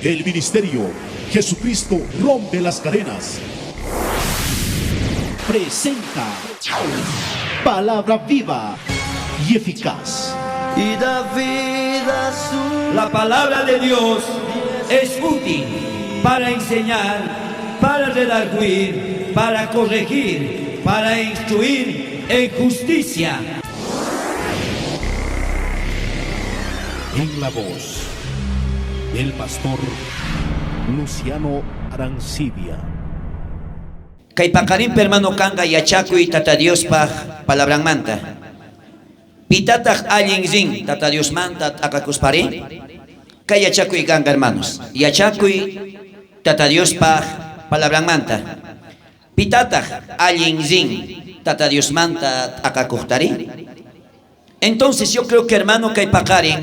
El ministerio Jesucristo rompe las cadenas presenta Palabra viva y eficaz. Y da vida a su La palabra de Dios es útil para enseñar, para redarguir, para corregir, para instruir en justicia. En la voz del pastor Luciano Arancibia. Kay paqarinpi hermano kanqa yachakuy Tata Diospaj palabranmanta. Pitataj allin rin Tata Diosmanta t'aqakuspari? Kay yachakuy kanqa hermanos. Yachakuy Tata Diospaj palabranmanta. Pitataj allin rin Tata Diosmanta t'aqakojtari? Entonces yo creo que hermano kay paqarin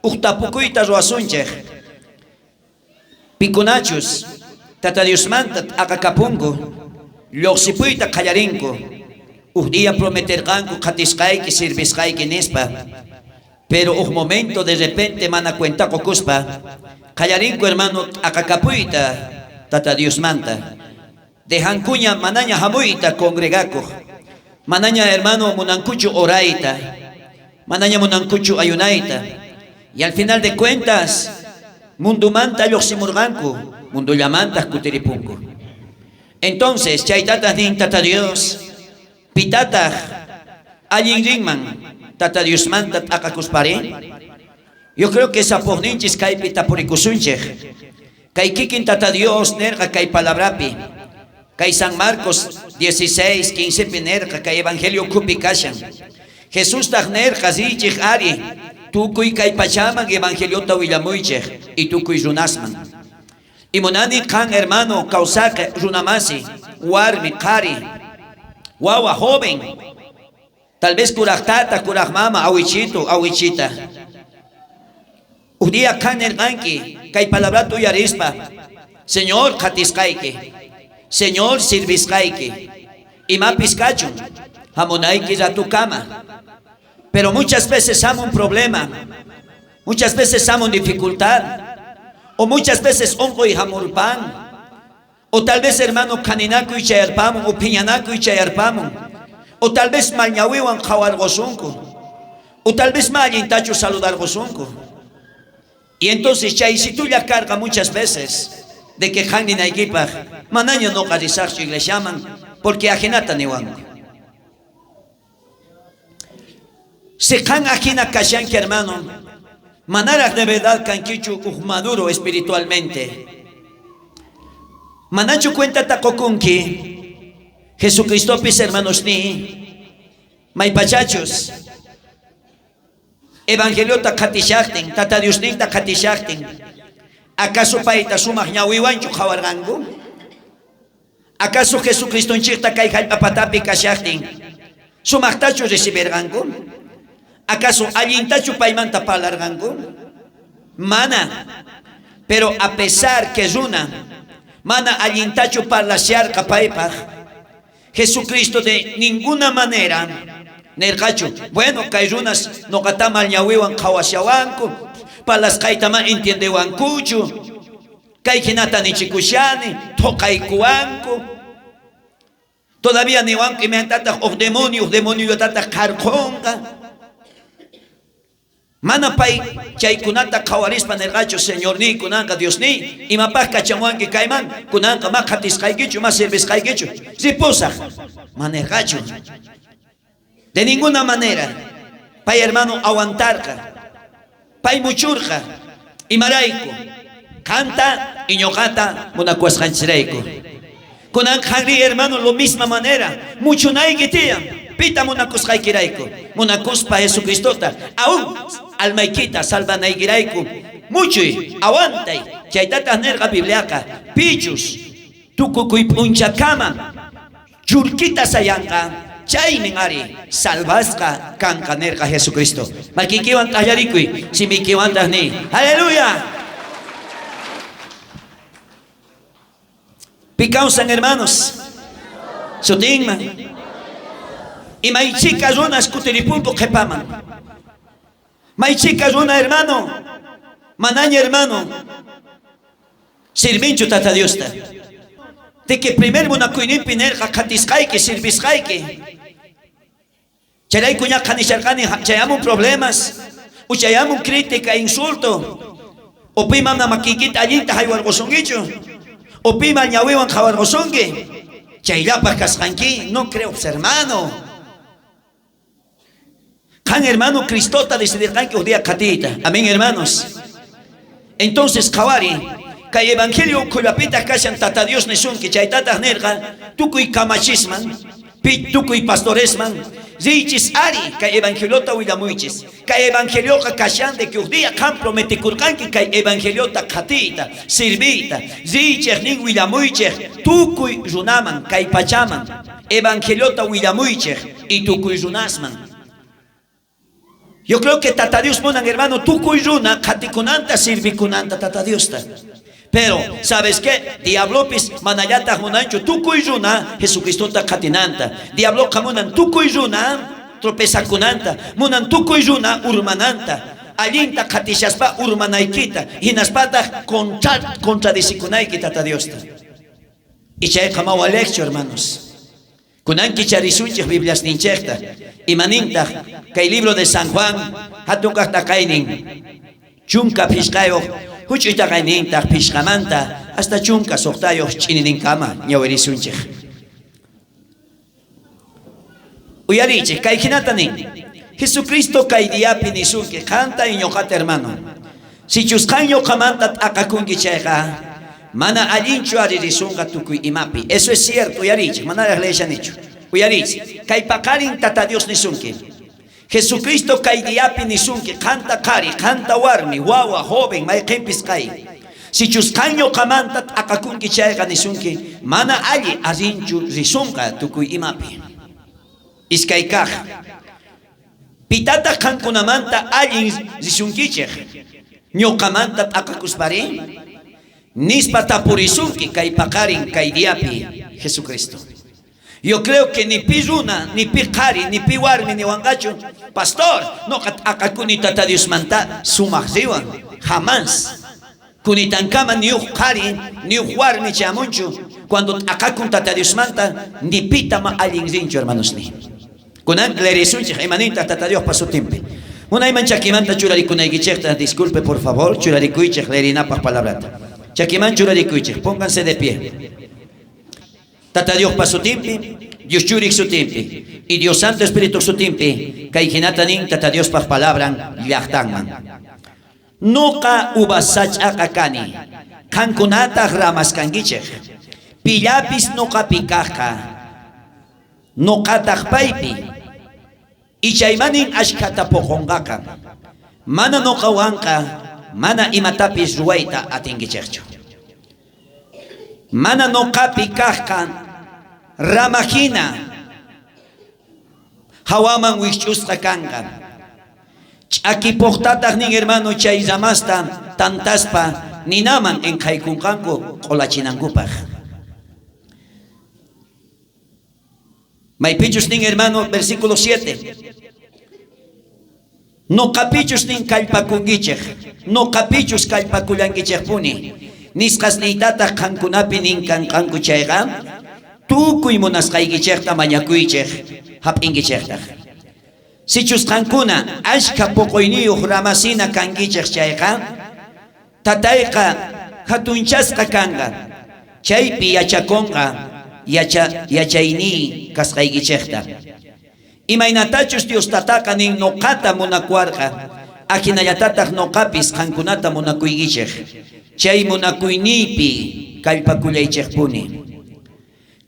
uj tapukuyta ruwasunchej. Pikunachus Tata Diosmanta t'aqakapunku, llojsipuyta qallarinku. Uj día prometerqanku qhatisqayki, sirvisqayki nispa. Pero uj momento de repente mana cuenta qokuspa, qallarinku hermano t'aqakapuyta Tata Diosmanta. Dejankuña manaña jamuyta congregakoj. Manaña hermano munankuchu orayta. Manaña munankuchu ayunayta. Y al final de cuentas, mundumanta llojsimurqanku, mundullamantaj kutiripunku. Entonces, chaytataj nin Tata Dios, pitataj allin rinman Tata Diosmanta t'aqakuspari? Yo creo que sapojninchis kaypi tapurikusunchej. Kay kikin Tata Dios nerqa kay palabrapi. Kay San Marcos 16, 15 pi nerqa kay Evangelio ukhupi kashan. Jesustaj nerqa riychej ari tukuy kay pachaman Evangeliota willamuychej y tukuy runasman. Y munani qan hermano kawsaqe runamasi, warmi, qhari, wawa, joven, tal vez kuraj tata, kuraj mama, awichito, awichita. Uj día qan nerqanki kay palabrata uyarispa, Señor qhatisqayki, Señor sirvisqayki, imapis kachun, jamunayki ratukama. Pero muchas veces hamun problema, muchas veces hamun dificultad, o muchas veces onqoy jamurpan, o tal vez hermano khaninakuy chayarpamun, o phiñanakuy chayarpamun, o tal vez mal ñawiwan qhawarqosunku, o tal vez ma allintachu saludarqosunku. Y entonces chaysitulla karqa muchas veces de que qan ninaykipaj manaña noqa risajchu iglesiaman porque ajinata niwanku. Si qan ajina kashanki hermano, manaraj de verdad kankichu uj maduro espiritualmente. Manachu cuentata qokunki Jesucristopis hermanos ni maypachachus Evangeliota qhatishajtin, Tata Diosninta qhatishajtin, acaso payta sumaj ñawiwanchu qhawarqanku? Acaso Jesucristonchejta kay jallp'a patapi kashajtin sumajtachu recibirqanku? Acaso allintachu paymanta parlarqanku? Mana. Pero a pesar que runa mana allintachu parlasharqa paypaj, Jesucristo de ninguna manera nerqachu, bueno, kay runas noqata mal ñawiwan qhawashawanku, parlasqayta ma entiendewankuchu, kay jinata nichikushani, thoqaykuwanku. Todavía niwanku imaynatataj uj demonio, uj demoniollatataj qharqonqa. Mana pay chaykunata qhawarispa nerqachu, Señorniy, kunanqa Diosniy, imapaj kachamuwanki kayman, kunanqa ma qhatisqaykichu, ma sirvisqaykichu, ripusaj. Ma nerqachu. De ninguna manera. Pay hermano aguantarqa. Pay muchurqa. Imarayku? Qanta y ñoqata munakuwasqanchisrayku. Kunan qanrí hermano lo misma manera, muchunayki tiyan. Pita munakusqaykirayku, munakuspa Jesucristota, aún almaykita salvanaykirayku, muchuy, aguantay. Chaytataj nerqa Bibliaqa, pichus tukukuy p'unchakama churkita sayanqa, chaymin ari salvasqa kanqa nerqa Jesucristo. Makiykiwan t'allarikuy, simiykiwantaj niy, aleluya. Pi kawsan hermanos, sutinman. Y maychika runas kutiripunku qhepaman. Maychika runa hermano, manaña hermano, Sirvinchu Tata Diosta. De que primer munakuyninpi nerqa qhatisqayki, sirvisqayki. Chayrayku ña qhanisharqani chayamun problemas, o chayamun crítica, insulto. O pi mana makiykita allinta haywarqusunkichu, o pi mal ñawiwan qhawarqusunki. Chayllapaj kasqanki, no creo, hermano. Qan hermano Cristota decidirqanki uj día qhatiyta. Amén, hermanos. Entonces qhawari, kay evangelio ukhullapitaj kashan Tata Dios nisunki, chaytataj nerqa tukuy kamachisman, pi tukuy pastoresman, riychis ari kay evangeliota willamuychis. Kay evangelioqa kashan de que uj día qan prometikurqanki kay evangeliota qhatiyta, sirviyta, riychej nin willamuychej tukuy runaman, kay pachaman, evangeliota willamuychej y tukuy runasman. Yo creo que Tata Dios munan, hermano, tukuy runa qhatikunanta, sirvikunanta Tata Diosta. Pero, ¿sabes qué? Diablopis manallataj munanchu tukuy runa Jesucristota qhatinanta. Diabloqa munan tukuy runa tropezakunanta, munan tukuy runa urmananta. Allinta qhatishaspa urmanaykita, hinaspataj contradicikunayki Tata Diosta. Y chayqa ma walejchu, hermanos. Kunanki charisunchej Bibliasninchejta. Imanintaj kay libro de San Juan hatun kaq taqaynin chunka phishqayuq huch'uy taqaynintaq phishqamanta hasta chunka suqtayuq ch'inininkama ñawirisunchej. Uyarichej kay hinata nin. Jesucristo kay diapi nisunki qanta y ñuqata, hermano. Sichus qan ñuqamanta t'aqakunki chayqa mana allinchu aririsunqa tukuy imapi. Eso es cierto, uyarichej, manaraj leeshanichu. Uyarichej, kay paqarin Tata Dios nisunki. Jesucristo kay diapi nisunki qanta qhari, qanta warmi, wawa, joven, mayqinpis kay. Sichus qan ñuqamanta t'aqakunki chayqa nisunki mana alli allinchu risunqa tukuy imapi. Iskay kaq. Pitataq qankunamanta allin risunkichej ñuqamanta t'aqakuspari? Nispa tapurisunki kay paqarin kay diapi Jesucristo. Yo creo que ni pi runa, ni pi qhari, ni pi warmi niwanqachu, pastor, noqa t'aqakuni Tata Diosmanta sumaq riwan, jamás. Kunitankama ni uj qhari, ni uj warmi chayamunchu, cuando t'aqakun Tata Diosmanta, ni pita ma allin rinchu, hermanos ni. Kunan leerisunchej imanintaj Tata Diospa sutinpi. Munayman chakimanta churarikunaykichejta, disculpe por favor, churarikuychej leerinapaj palabrata. Chakiman churarikuychej, pónganse de pie. Tata Diospa sutinpi, Dios churik sutinpi y Dios Santo Espíritu sutinpi, kay hinata nin Tata Diospaj palabran llajtanman. Noqa uvas sach'aqa kani, qankunataj ramas kankichej. Pillapis noqapi kajqa, noqataj paypi. Y chaymanin ashkhata poqonqaqa. Mana noqawanqa, mana imatapis ruwayta atinkichejchu. Mana noqapi kajqa, rama hina hawaman wikch'usqa kanqa. Ch'akipuqtataq nin hermano chay ramasta tantaspa ninaman enqhaykunqanku q'olachinankupaq. Maypichus nin hermano, versículo 7. Noqapichus nin kallpakunkichej, noqapichus kallpakullankichejpuni. Nisqasniytataq qankunapi nin kanqanku chayqa, tukuy munasqaykichejta mañakuychej, hap'inkichejtaj. Sichus qankuna ashkha poqoyniyuq ramasina kankichej chayqa, tatayqa hatunchasqa kanqa, chaypi yachakunqa yachayniy kasqaykichejta. Imaynatachus Dios tataqa nin noqata munakuwarqa, ajinallatataq noqapis qankunata munakuykichej. Chay munakuyniypi kallpakullaychejpuni.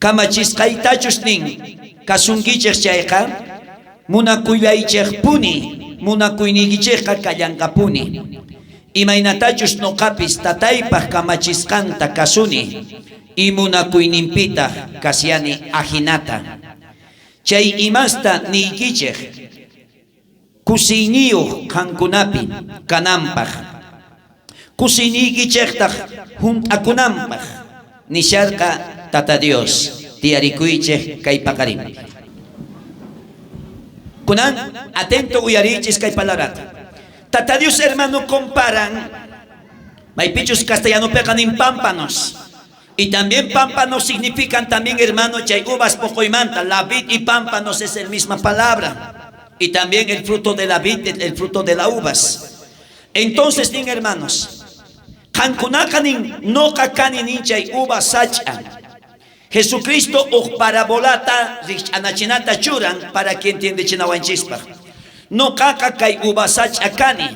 Kamachisqaytachus nin kasunkichej chayqa, munakullaychejpuni, munakuyniykichejqa kallanqapuni. Imaynatachus noqapis tataypaj kamachisqanta kasuni, y munakuyninpitaj kasiani ajinata. Chay imasta niykichej, kusiyniyuq qankunapi kananpaj, kusiyniykichejtaj junt'akunanpaj, nisharqa Tata Dios, tiyarikuychej kay paqarinpi. Kunan atento uyariychis kay palabrata. Tata Dios hermano comparan Maypichus castellanopeqa nin pámpanos. Y también pámpanos significan también, hermano, chay uvas poqoymanta. La vid y pámpanos es la misma palabra. Y también el fruto de la vid, el fruto de la uvas. Entonces, nin hermanos, qankunaqa nin noqa kani nin chay uva sach'a. Jesucristo uj parabolata rijch'anachinata churan para que entiendechinawanchispaj. Noqaqa kay uva sach'a kani.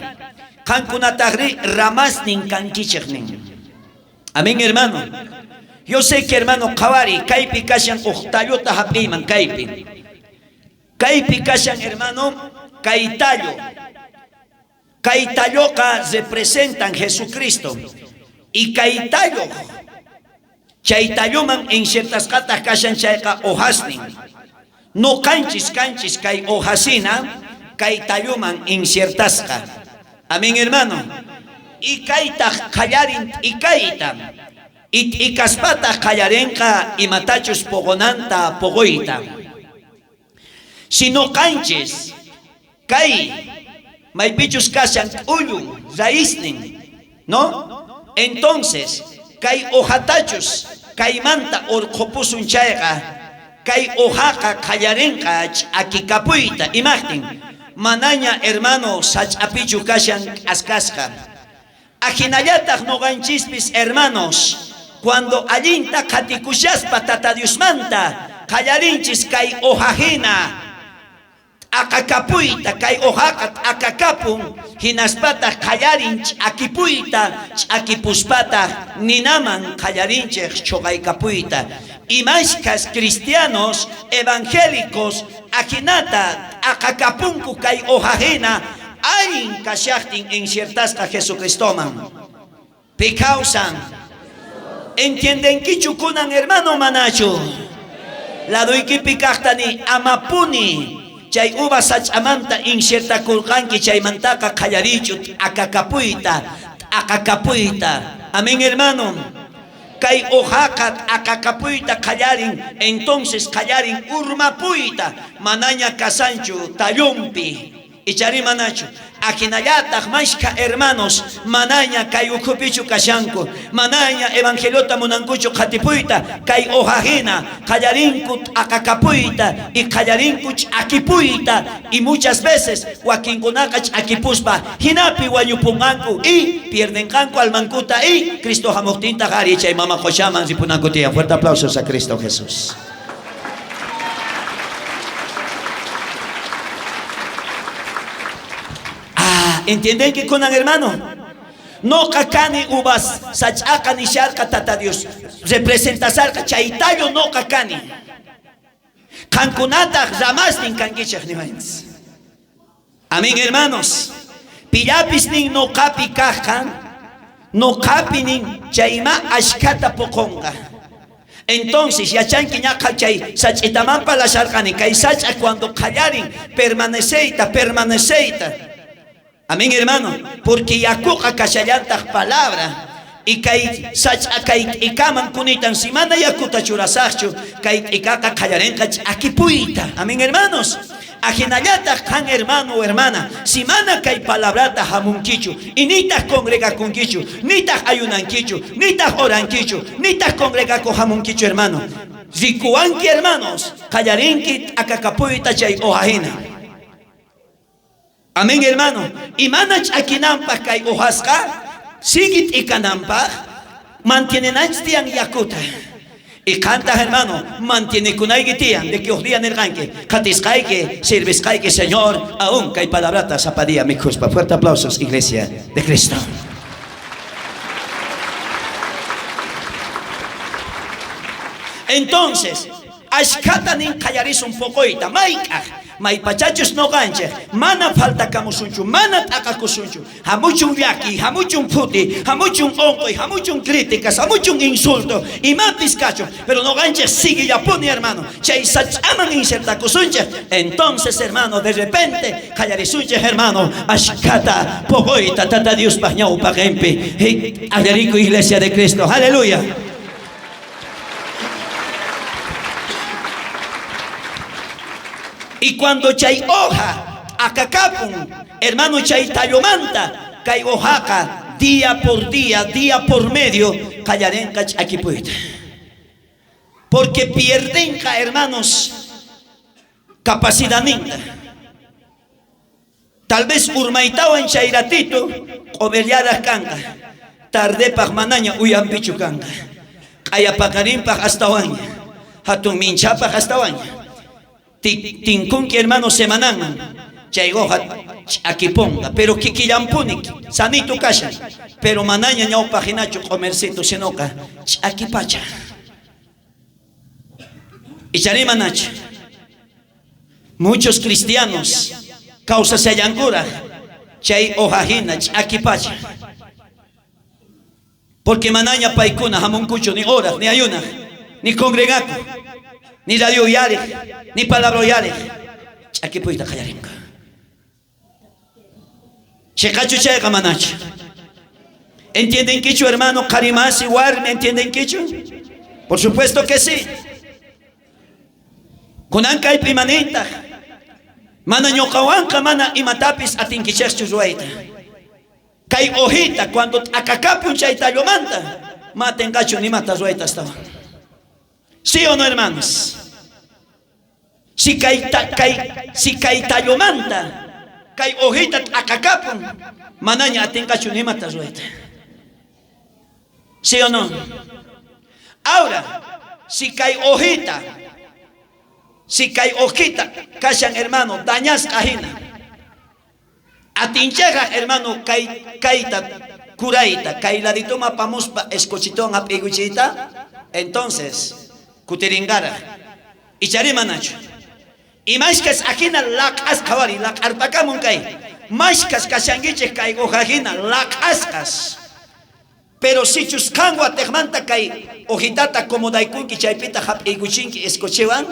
Qankunatajri ramasnin kankichej nin. Amén, hermano. Yo sé que, hermano, qhawari, kaypi kashan uj tallota hap'iyman kaypi. Kaypi kashan, hermano, kay tallo. Kay talloqa representan Jesucristo. Y kay tallo, chay talloman insertasqataq kashan chayqa hojasnin. Noqanchis kanchis kay hojasina, kay talloman insertasqa. Amén, hermano. Y kaytaq qallarin t'ikayta. Y t'ikaspataq qallarinqa imatachus poqonanta poqoyta. Si noqanchis kay maypichus kashan k'ullun raíznin, ¿no? Entonces, kay hojatachus kaymanta urqhupusun chayqa, kay hojaqa qallarinqa ch'akikapuyta. Imajtin, manaña hermano sach'apichu kashan k'askasqa. Ajinallataq noqanchispis, hermanos, cuando allinta qhatikushaspa Tata Diosmanta qallarinchis kay hojajina t'aqakapuyta, kay hojaqa t'aqakapun, hinaspataq qallarin ch'akipuyta, ch'akipuspataq ninaman qallarinchej chhuqaykapuyta. Imashkas cristianos evangélicos ajinata t'aqakapunku kay hojajina allin kashaqtin insertasqa Jesucristoman. Pi kawsan. Entiendenkichu kunan, hermano, manachu? Laduykipi kaqtani amapuni chay uva sach'amanta insertakurqanki chaymantaqa qallarichu t'akakapuyta, t'aqakapuyta. Amén, hermano. Kay hojaqa t'akakapuyta qallarin, entonces qallarin urmapuyta, manaña kasanchu tallunpi. Ichari manachu. Ajinallataq mashkha hermanos manaña kay ukhupichu kashanku, manaña evangeliota munankuchu qhatipuyta, kay hojajina qallarinku t'aqakapuyta y qallarinku ch'akipuyta, y muchas veces wakinkunaqa ch'akipuspa hinapi wañupunqanku y pierdenqanku almankuta y Cristo hamuqtintaq ari chay mama qoshaman ripunanku tiyan. Fuerte aplausos a Cristo Jesús. Ah, ¿entienden que kunan, hermano? Noqa kani uvas sach'aqa nisharqa Tata Dios. Representasarqa chay tallo noqa kani. Qankunataq ramasnin kankichej niwanchis. Amén, hermanos. Pillapis nin noqapi kajqa, noqapi nin chayma ashkhata poqonqa. Entonces, yachanki ñaqa chay sach'itaman palasharqani, kay sach'a cuando qallarin permaneceyta, permaneceyta. Amén, hermano. Porque yakuqa kashallantaq palabra. Y kay sach'a kay t'ikaman kunitan si mana yakuta churasaqchu, kay t'ikaqa qallarinqa ch'akipuyta. Amén, hermanos. Ajinallataq qan, hermano o hermana, si mana kay palabrata hamunkichu, y nitaq congregakunkichu, nitaq ayunankichu, nitaq orankichu, nitaq congregaku hamunkichu, hermano. Rikuwanki, hermanos, qallarinki t'akakapuyta chay hojajina. Amén, hermano. Y mana ch'akinanpaq kay hojasqa, sigue t'ikananpaq, mantienenanchis tiyan yakuta. Y qantaq, hermano, mantienekunayki tiyan de que uj día nirqanki, qatisqayki, sirvisqayki, Señor, aún kay palabrata sapa día mikhuspa. Fuerte aplausos, Iglesia de Cristo. Entonces, ashkhata nin qallarisun poqoyta, mayk'aj, maypachachus noqanchej, mana faltakamusunchu, mana t'aqakusunchu, hamuchun llaki, hamuchun phuti, hamuchun onqoy, hamuchun críticas, hamuchun insulto, imapis kachun, pero noqanchej siguillapuni, hermano, chay sach'aman insertakusunchej. Entonces, hermano, de repente qallarisunchej, hermano, ashkhata poqoyta Tata Diospaj ñawpaqenpi. Hey, allariku, Iglesia de Cristo, aleluya. Y cuando chay hoja akakapun, hermano, chay tallomanta, kay hojaqa Día por día, día por medio, qallarenqa ch'akipuyta. Porque pierdenqa, hermanos, capacidadninta. Tal vez urmaytawan chay ratito q'umirllaraj kanqa. Tardepaj manaña uyampichu kanqa. Q'ayapaqarinpaj astawanña. Hatun minchapaj astawanña. Tinkunki, hermano, semananman. Chay hoja ch'akiponqa, pero kikillampuni sanito kashan. Pero manaña ñawpaj hinachu q'umircito, sinoqa ch'akipacha. Icharí manachu. Muchos cristianos kawsashallankuraj chay hoja hina ch'akipacha. Porque manaña paykuna hamunkuchu ni oraj, ni ayunaj, ni congregaku, ni radio uyarej, ni palabra uyarej. Ch'akipuyta qallarinqa. Chiqachu chayqa manachu. ¿Entienden quichu, hermano? Qharimasi, warmi, ¿entienden quichu? Por supuesto que sí. Kunan kaypi imanintaq. Mana ñuqawanqa mana imatapis atinkichejchu ruwayta. Kay hojita cuando t'akakapun chay tallumanta, matenqachu nimata ruwayta astawan. ¿Sí o no, hermanos? Si kay si kay tallumanta, kay hojita t'akakapun, manaña atinqachu nimata ruwayta. ¿Sí o no? Ahora, si kay hojita, si kay hojita kashan, hermano, dañasqa hina. Atincheja, hermano, kay kayta curayta, kay laditoma pamuspa escochitón apiguchita, entonces kutiringara. Ichari manachu. Y mashkas ajina laq'asqa wari, laq'arpakamun kay. Mashkas kashankichej kay hojajina laq'asqas. Pero sichus qan watejmanta kay hojitata acomodaykunki chaypita hap'iykuchinki escochewan,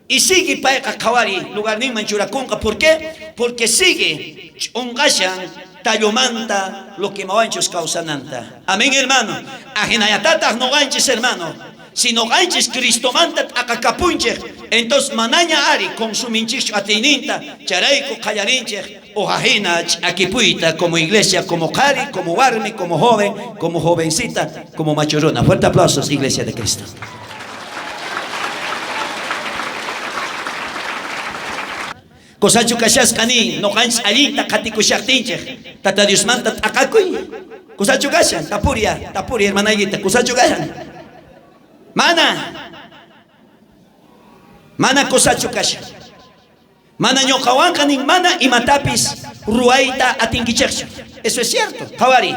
y sigue payqa qhawari lugarninman churakunqa. ¿Por qué? Porque sigue ch'unqashan tallumanta lo que mawanchus kawsananta. Amén, hermano. Ajinayatataq noqanchis, hermano. Si noqanchis Cristomanta t'aqakapunchej, entonces manaña ari consuminchikchu atiyninta, charayku qallarinchej hojajina ch'akipuyta como iglesia, como qhari, como warmi, como joven, como jovencita, como machorona. Fuerte aplausos, Iglesia de Cristo. Kosachu kashasqa nin, noqanchis allinta qhatikushaqtinchej, Tata Diosmanta t'aqakuy. Kusachu kashan, tapuria, tapuria hermanaykita, kusachu kashan. Mana. Mana kusachu kashan. Mana ñuqawanqa nin, mana imatapis ruwayta atinkichejchu. Eso es cierto. Qhawari.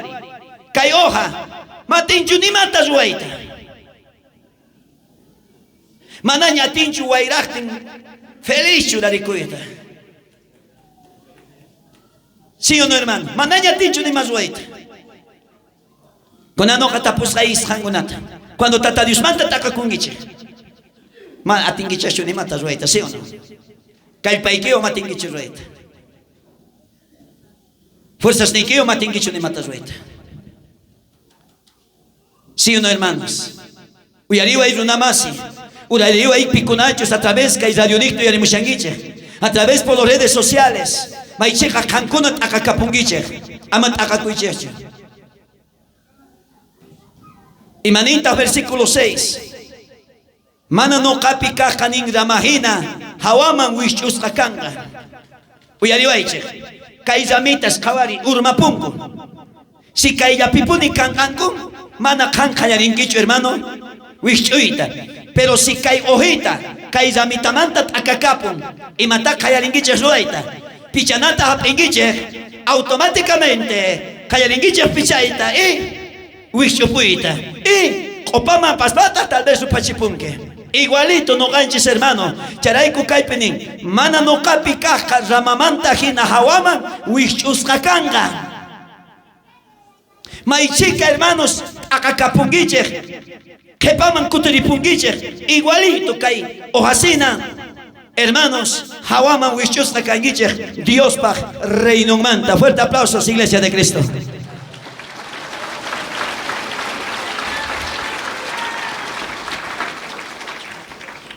Kay hoja, matinchu nimata ruwayta. Manaña atinchu wayraqtin feliz churarikuyta. ¿Sí o no, hermano? Manaña atinchu nima ruwayta. Kunanoqa tapusqay isqankunata. Cuando Tata Diosmanta t'aqakunkichej, ma atinkichejchu nimata ruwayta, ¿sí o no? Kallpaykiwan matinkichu ruwayta. Fuerzas niykiwan matinkichu nimata ruwayta. ¿Sí o no, hermanos? Uyariway runamasi, uyariway pikunachus a través kay radionicto uyarimushankichej, a través por las redes sociales, maychiqa qankuna t'aqakapunkichej, ama t'aqakuychejchu. Imanintaj versículo 6. Mana noqapi kajqa nin ramajina hawaman wishch'usqa kanqa. Uyariwaychej, kay ramitas qhawari urmapunku. Si kayllapipuni kanqanku, mana qan qallarinkichu, hermano, wishch'uyta. Pero si kay hojita, kay ramitamanta t'akakapun, imata qallarinkichej ruwayta, pichanata hap'inkichej, automáticamente qallarinkichej pichayta y wishch'upuyta. Y q'upaman paspata tal vez upachipunki. Igualito noqanchis, hermano. Charayku kaypi nin, mana noqapi kajqa ramamanta hina hawaman wishch'usqa kanqa. Maychika, hermanos, t'aqakapunkichej, qhipaman kutiripunkichej, igualito kay hojasina, hermanos, hawaman wishch'usqa kankichej Diospaj reinonmanta. Fuerte aplausos, Iglesia de Cristo.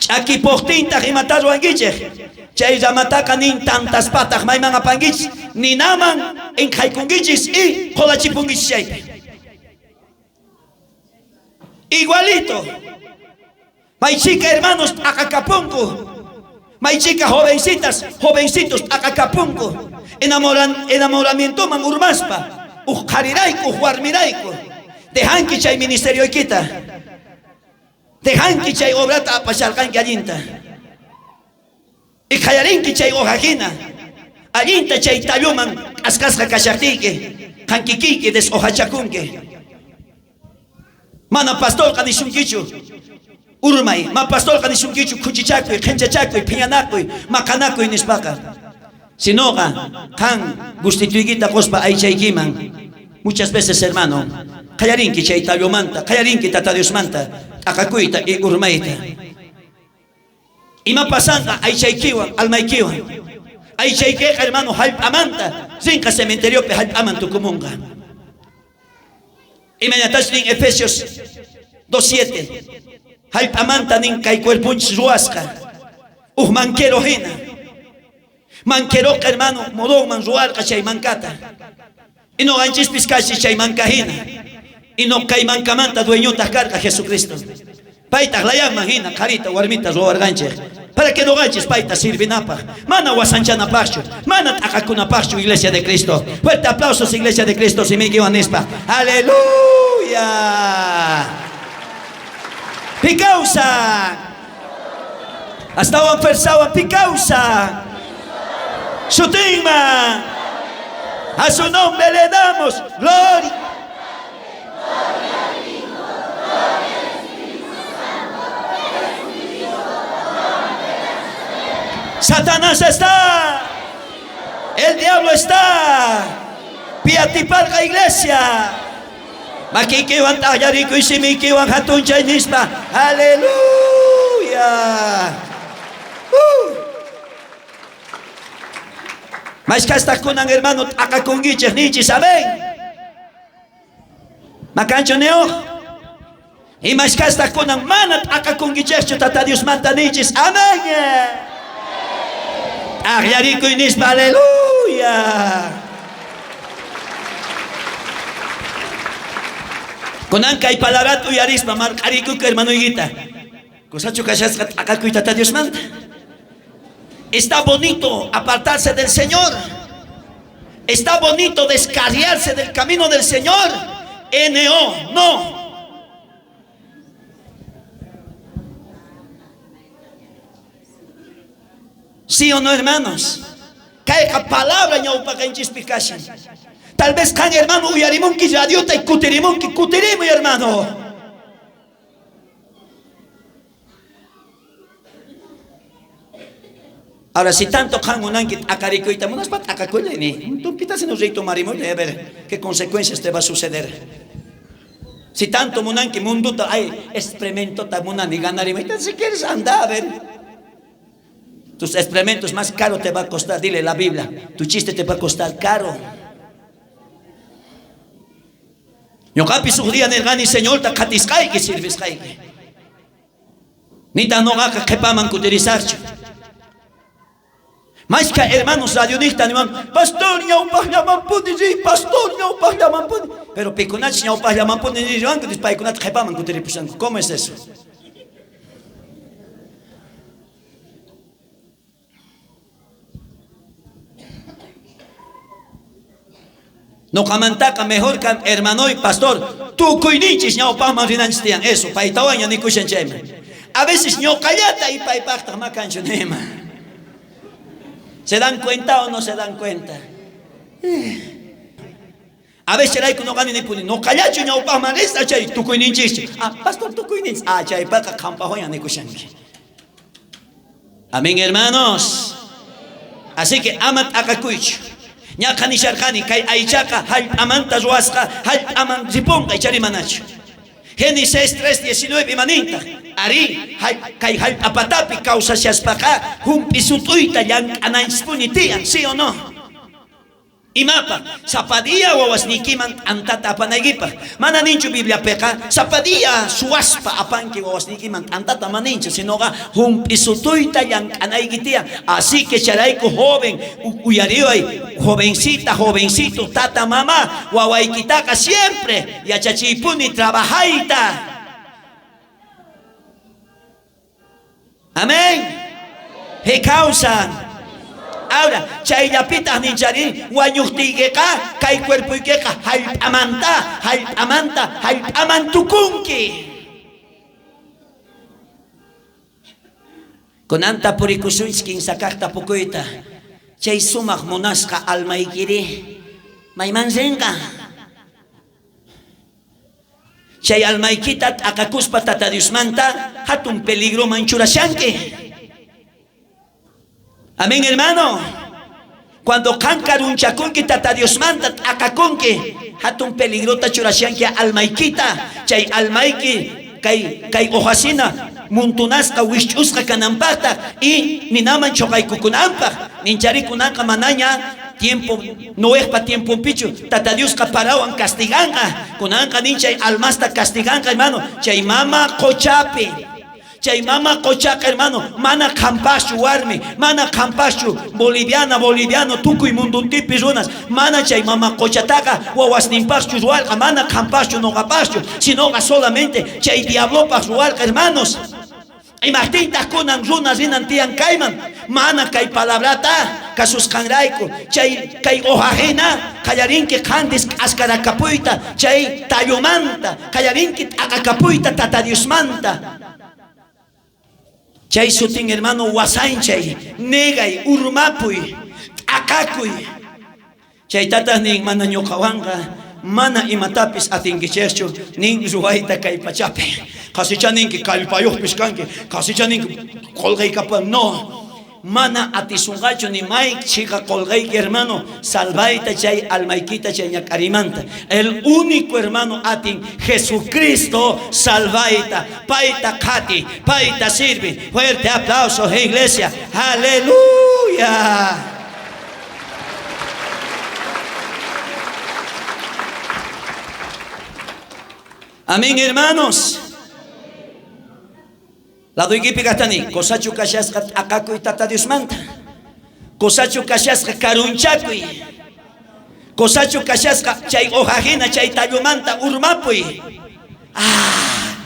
Ch'akipojtintaq imata ruwankichej, Chay ramataqa nin tantaspataq mayman apankichis, ninaman enqhaykunkichis y qolachipunkichis chaypi. Igualito. Maychika hermanos t'aqakapunku. Maychika jovencitas, jovencitos t'aqakapunku. Enamoran, enamoramientoman urmaspa. Uj qharirayku, uj warmirayku. Dejanki chay ministerioykita. Dejanki chay obrata apasharqanki allinta. Iqhayarinki chay hoja hina. Allinta chay talluman k'askasqa kashajtiyki, qan kikiyki deshojachakunki. Mana pastorqa nisunkichu urmay, ma pastorqa nisunkichu khuchichakuy, qhenchachakuy, phiñanakuy, maqanakuy nispaqa. Sinoqa qan gustituykita qospa aychaykiman muchas veces hermano qallarinki chay tallumanta, qallarinki Tata Diosmanta t'aqakuyta y urmayta. Ima pasanqa aychaykiwan, almaykiwan? Aychaykeqa hermano jallp'amanta rinqa cementeriopi jallp'aman tukumunqa. Imaynatachus nin Efesios 2.7 jallp'amanta nin kay cuerponchis ruwasqa uj manquero hina. Manqueroqa hermano modonman ruwarqa chay mankata. Y noqanchispis kachis chay manka hina. Y no kay mankamanta dueñotaj karqa Jesucristo. Paytaj layanman hina qharita warmita ruwarqanchej. Para que noqanchis payta sirvinapaj, mana wasanchanapajchu, mana t'aqakunapajchu, Iglesia de Cristo. Fuerte aplausos, Iglesia de Cristo, simiykiwan nispa. Aleluya. Pi kawsan. Astawan fuerzawan pi kawsan. Sutinman. A su nombre le damos gloria. Satanás está. El diablo está. Piatiparqa iglesia. Makiykiwan t'aqllarikuy simiykiwan hatunchay nispa. Aleluya. Mashkastaq kunan hermano t'aqakunkichej ninchis, amén. Makanchu niuj? Imashkastaq kunan mana t'aqakunkichejchu Tata Diosmanta ninchis, amén. T'aqllarikuy nispa, aleluya. Kunan kay palabrat uyarispa marq'arikuyku hermanoykita. Kusachu kashasqa t'aqakuy Tata Diosmanta. Está bonito apartarse del Señor. Está bonito descarriarse del camino del Señor. N-O, no. ¿Sí o no, hermanos? Kayqa palabra ñawpaqanchispi kashan. Tal vez qan hermano uyarimunki radiota y kutirimunki, kutirimuy hermano. Ahora, si tanto qan munanki t'aqarikuyta munaspa t'aqakullay ni. Tumpita si no ritomarimuyllay a ver qué consecuencias te va a suceder. Si tanto munanki munduta, ay, experimentota munani ganarimuyta, si quieres anda a ver. Tus experimentos más caro te va a costar, dile la Biblia, tu chiste te va a costar caro. Ñoqapis uj día nerqani Señorta qhatisqayki sirvisqayki. Nita noqaqa qhepaman kutirisaqchu. Mashka hermanos radionijta niwan, pastor ñawpaqllamanpuni riy, pastor ñawpaqllamanpuni. Pero pikunachus ñawpaqllamanpuni riwanku, paykunata qhepaman kutiripushanku. ¿Cómo es eso? Noqamantaqa mejor kan hermanoy pastor tukuyninchis ñawpaqman rinanchis tiyan eso paytawanña nikushan chayman. A veces ñoqallata y paypaqtaq makanchu nima. ¿Se dan cuenta o no se dan cuenta? A veces chayrayku noqani nipuni noqallachu ñawpaqman risqa chay tukuyninchischu. Ah, pastor tukuyninchis. Ah, chaypaqa qampaqwanña nikushanki. Amén, hermanos. Así que ama t'aqakuychu. Ñaqa nisharqani kay aychaqa jallp'amanta ruwasqa jallp'aman ripunqa ichari manachu. Génesis 3:19 imanintaq. Arí, kay jallp'apatapi kawsashaspaqa jump'i sut'uyta llank'ananchispuni tiyan, ¿sí o no? Imapaj? Sapa día wawasniykiman t'antata apanaykipaj. Mana ninchu Bibliapeqa, sapa día suwaspa apanki wawasniykiman t'antata, mana ninchu, sinoqa jump'isutuyta llank'anayki tiyan. Así que chayrayku joven, uyariway, jovencita, jovencito, tata, mama, wawaykitaqa siempre yachachiypuni trabajayta. Amén. He kawsan. Ahora, chayllapitaj ninchari, wañujtiykeqa kay cuerpoykeqa jallp'amanta, jallp'amanta, jallp'aman tukunki. Kunanta purikusunchis kinsa kaj tapukuyta. Chay sumaj munasqa almaykiri, mayman rinqa? Chay almaykita t'aqakuspa Tata Diosmanta jatun peligroman churashanki. Amén, hermano. Cuando qan karunchakunki Tata Diosmanta t'aqakunki, jatun peligrota churashanki almaykita. Chay almayki kay kay hojasina muntunasqa wisch'usqa kananpajtaj y ninaman choqaykukunanpaj. Ninchari kunanqa manaña tiempo Noejpa tiemponpichu Tata Diosqa parawan castiganqa. Kunanqa nin chay almasta castiganqa, hermano, chay mama qochapi. Chay mama qochaqa, hermano, mana qhampaschu warmi, mana qhampaschu boliviana, boliviano, tukuy munduntipi runas, mana chay mama qochataqa wawasninpaqchu ruwarqa, mana qhampaschu noqapaqchu, sinoqa solamente chay diablopaq ruwarqa, hermanos. Imajtintaj kunan runa rinan tiyan kayman? Mana kay palabrata kasusqanrayku. Chay kay hoja jina qallarinki qantis k'askarakapuyta chay tallumanta, qallarinki t'aqakapuyta Tata Diosmanta. Chay sutin, hermano, wasanchay, negay, urmapuy, t'aqakuy. Chaytataj nin, mana ñoqawanqa mana imatapis atinkichejchu nin ruwayta kay pachapi. Qhasicha ninki kallpayojpis kanki, qhasicha ninki qolqeykapan. No, mana atisunqachu ni may chhiqa qolqeyki, hermano, salvayta chay almaykita chay ñak'arimanta. El único, hermano, atin Jesucristo salvayta. Payta qhati, payta sirvi. Fuerte aplauso, iglesia. Aleluya. Amén, hermanos. Ladoykipi kajtani, kosachu kashasqa t'aqakuy Tata Diosmanta. Kosachu kashasqa karunchakuy. Kosachu kashasqa chay hoja jina chay tallumanta urmapuy. Ah.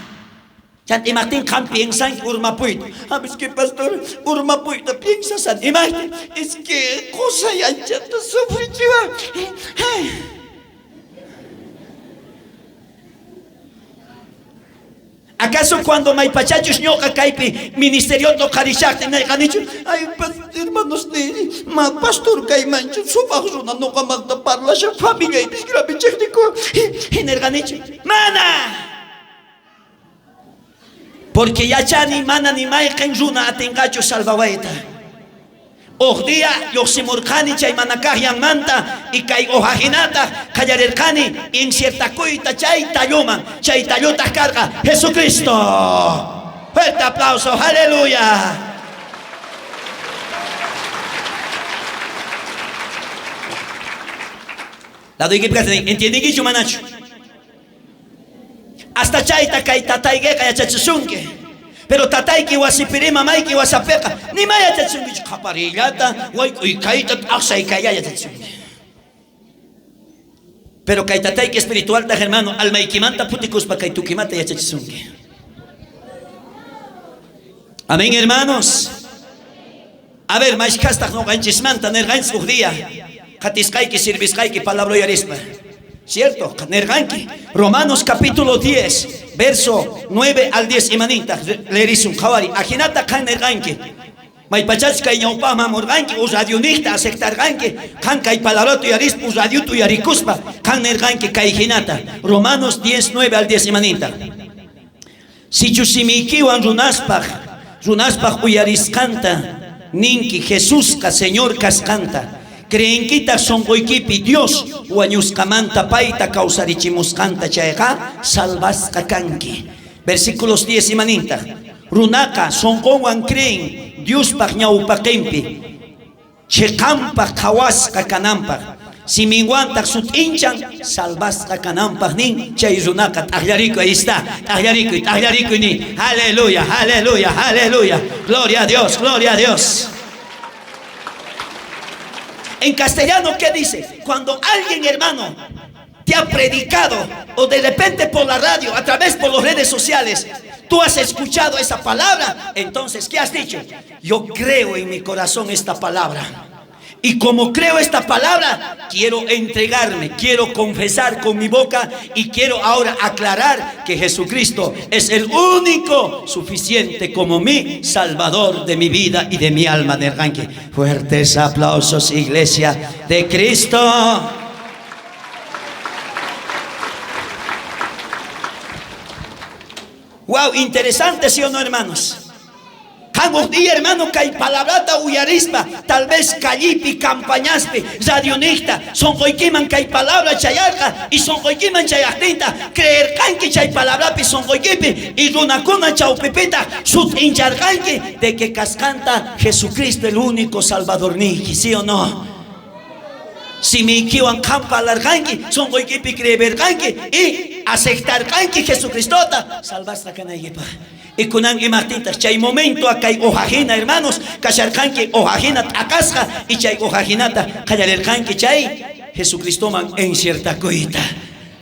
Chanta imajtin qan piensanki urmapuyta? Ah, es que pastor, urmapuyta piensasani. Imajtin? Es que qosay anchata sufrichiwan. ¿Acaso cuando maypachachus ñoqa kaypi ministeriota uqharishajtin nerqanichu? Ay, hermanos, ma pastor kaymanchu sumaq runa noqamanta parlashan, familiaypis grave chejniku. Nerqanichu? Mana! Porque yachani mana ni mayqen runa atinqachu salvawayta. Uj día llojsimurqani chay manakajyanmanta y kay hoja jinataj qallarerqani inciertakuyta chay talluman. Chay tallutaj karqa Jesucristo. Fuerte aplauso, aleluya. Ladoykipi kajtin, ¿entiendenkichu manachu? Hasta chayta kay tataykeqa yachachisunki. Pero tatayki wasipiri, mamayki wasapiqa, nima yachachisunkichu qhapariyllata, wayk'uykayta, t'aqsaykaylla yachachisunki. Pero kay tatayki espiritualtaj, hermano, almaykimanta phutikuspa kay tukimata yachachisunki. Amén, hermanos. A ver, mashkhastaj noqanchismanta nerqanchis uj día qatisqayki, sirvisqayki palabra uyarispa. Cierto, nerqanki. Romanos capítulo 10, verso 9 al 10 imanintaq leerisun qhawari. Ajinata qan nerqanki. Maypachachus kay ñawpajman murqanki, u radioniqta aceptarqanki, qan kay palabrata uyarispa, u radiota uyarikuspa, qan nerqanki kay jinata. Romanos 10, 9 al 10 imanintaq. Sichus simiykiwan runaspaj uyarisqanta ninki Jesusqa Señor kasqanta, creenkitaj sonqoykipi Dios wañusqamanta payta kawsarichimusqanta chayqa salvasqa kanki. Versículos 10 imanintaq. Runaqa sonqonwan creen Diospaj ñawpaqenpi cheqanpaj qhawasqa kananpaj. Siminwantaj sut'inchan salvasqa kananpaj nin chay runaqa. T'ajllarikuy, ahí está. T'ajllarikuy, t'ajllarikuy nin. Aleluya, aleluya, aleluya. Gloria a Dios, gloria a Dios. En castellano, ¿qué dice? Cuando alguien, hermano, te ha predicado o de repente por la radio, a través por las redes sociales, tú has escuchado esa palabra, entonces, ¿qué has dicho? Yo creo en mi corazón esta palabra. Y como creo esta palabra, quiero entregarme, quiero confesar con mi boca y quiero ahora aclarar que Jesucristo es el único suficiente como mi Salvador de mi vida y de mi alma del ranque. Fuertes aplausos, iglesia de Cristo. Wow, interesante, ¿sí o no, hermanos? Qan uj día, hermano, kay palabrata uyarispa, tal vez callipi, campañaspi, radionijta, sonqoykiman kay palabra chayarqa, y sonqoykiman chayaqtinta, creerqanki chay palabrapi sonqoykipi, y runakuna chawpipita sut'incharqanki de que kasqanta Jesucristo el único Salvadorniyki, ¿sí o no? Simiykiwan qan parlarqanki, sonqoykipi creerqanki y aceptarqanki Jesucristota salvasqa kanaykipaj. Y kunan imajtintaj chay momento kay hojajina, hermanos, kasharqanki hojajina t'aqasqa y chay hojajinata qallarerqanki chay Jesucristoman injertakuyta.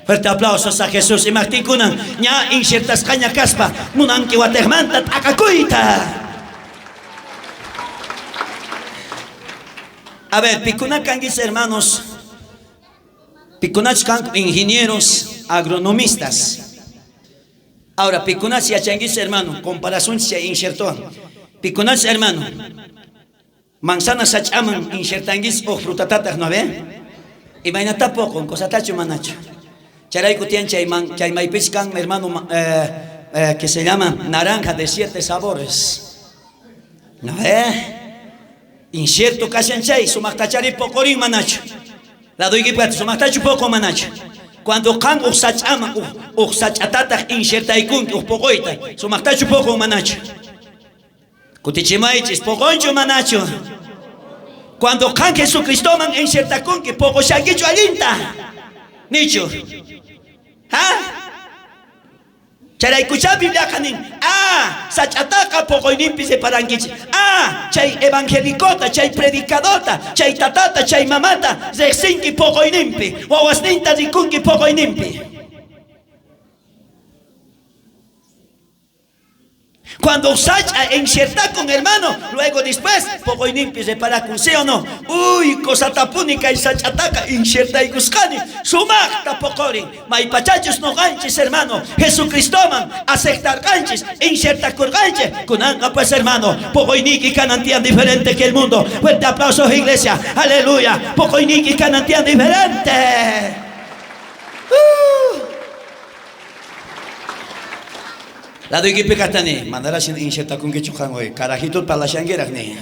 Fuerte aplausos a Jesús. Imajtin kunan ña injertasqaña kaspa munanki watejmanta t'aqakuyta. A ver, pikuna kanguis, hermanos, pikunach kanku ingenieros agronomistas. Ahora, pikunach yachanguis, hermano, comparación chay injertowan. Pikunach, hermano, manzana sach'aman injertanguis o frutatataq, ¿no ve? Imaynata poqon, cosatachu manachu. Chayrayku tiyan chay man, chay maypis kan, hermano, que se llama naranja de 7 sabores. ¿No ve? Incierto kashan chay, sumaqtachari poqorin manachu. La doy sumaqtachu poqo manachu. Cuando qan uj sach'aman, uj sach'atataq injertaykunki, uj poqoyta, sumaqtachu poqo manachu. Kutichimaychis, poqonchu manachu. Cuando qan Jesucristoman injertakunki, poqoshankichu allinta. Nichu. ¿Ha? Chayraykucha Bibliaqa nin, sach'ataqa poqoyninpi separankichik. Chay evangelicota, chay predicadorta, chay tatata, chay mamata, riqsinki poqoyninpi, wawasninta rikunki poqoyninpi. Cuando sach'a enxertakun, hermano, luego después poqoyninpi reparakun, ¿sí o no? Uy, cosatapuni kay sach'ataqa inxertaykusqani, sumaqta poqorin. Maypachachus noqanchis, hermano, Jesucristoman aceptarqanchis, inxertakurqanchis. Kunanqa pues, hermano, poqoyniyki kanan tiyan diferente que el mundo. Fuerte aplausos, iglesia. Aleluya. Poqoyniyki kanan tiyan diferente. La doy que katani, mandarashin injertakunkichu qan hoy, carajito parlashanguiraq ni.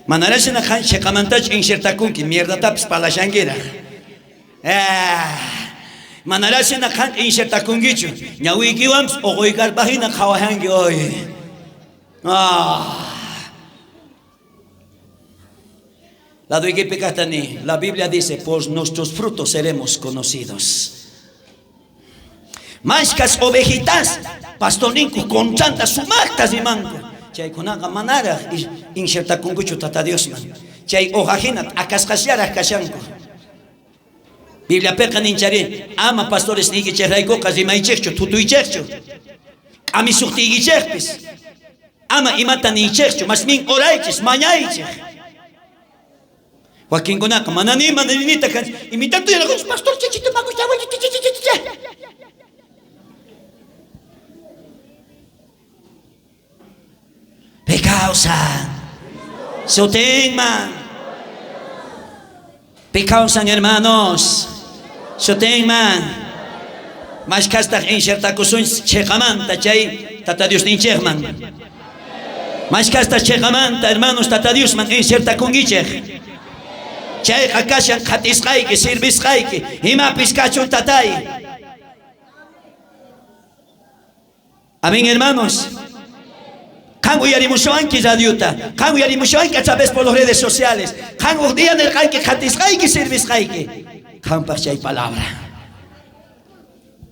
Mandarashin qan cheqamantach injertakunki, mierdatapis parlashanguiraq. Mandarashin qan injertakunkichu, ñawiykiwanpis uquykarpajina qhawajanki hoy. La doy que katani, la Biblia dice, por nuestros frutos seremos conocidos. Mashkas ovejitas, pastorninku conchanta sumaqtas rimanku. Chaykunaqa manaraq injertakunkuchu Tata Diosman. Chay hojajina t'akasqasllaraq kashanku. Bibliapiqa ninchari, ama pastores niykichejraykuqa rimaychejchu, tutuychejchu. K'amisuqtiykichejpis. Ama imata niychejchu, masmin oraychis, mañaychej. Wakinkunaqa mana ni mana ninita kanchis. Imitatu yaraqunchis, pastor chichito makucha, chichichichichicha. Pecausan. Sotenman. Pecausan, hermanos. Sotenman. Mashkastaq injertakusun cheqamanta chay Tata Dios ninchejman. Mashkastaq cheqamanta, hermanos, Tata Diosman injertakunkichej. Chayqa kashan qhatisqayki, sirvisqayki, imapis kachun tatay. Amén, hermanos. Qan uyarimushawanki radiota, qan uyarimushawanki a través por las redes sociales, qan uj día nerqanki qhatisqayki servisqayki. Qanpaj chay palabra.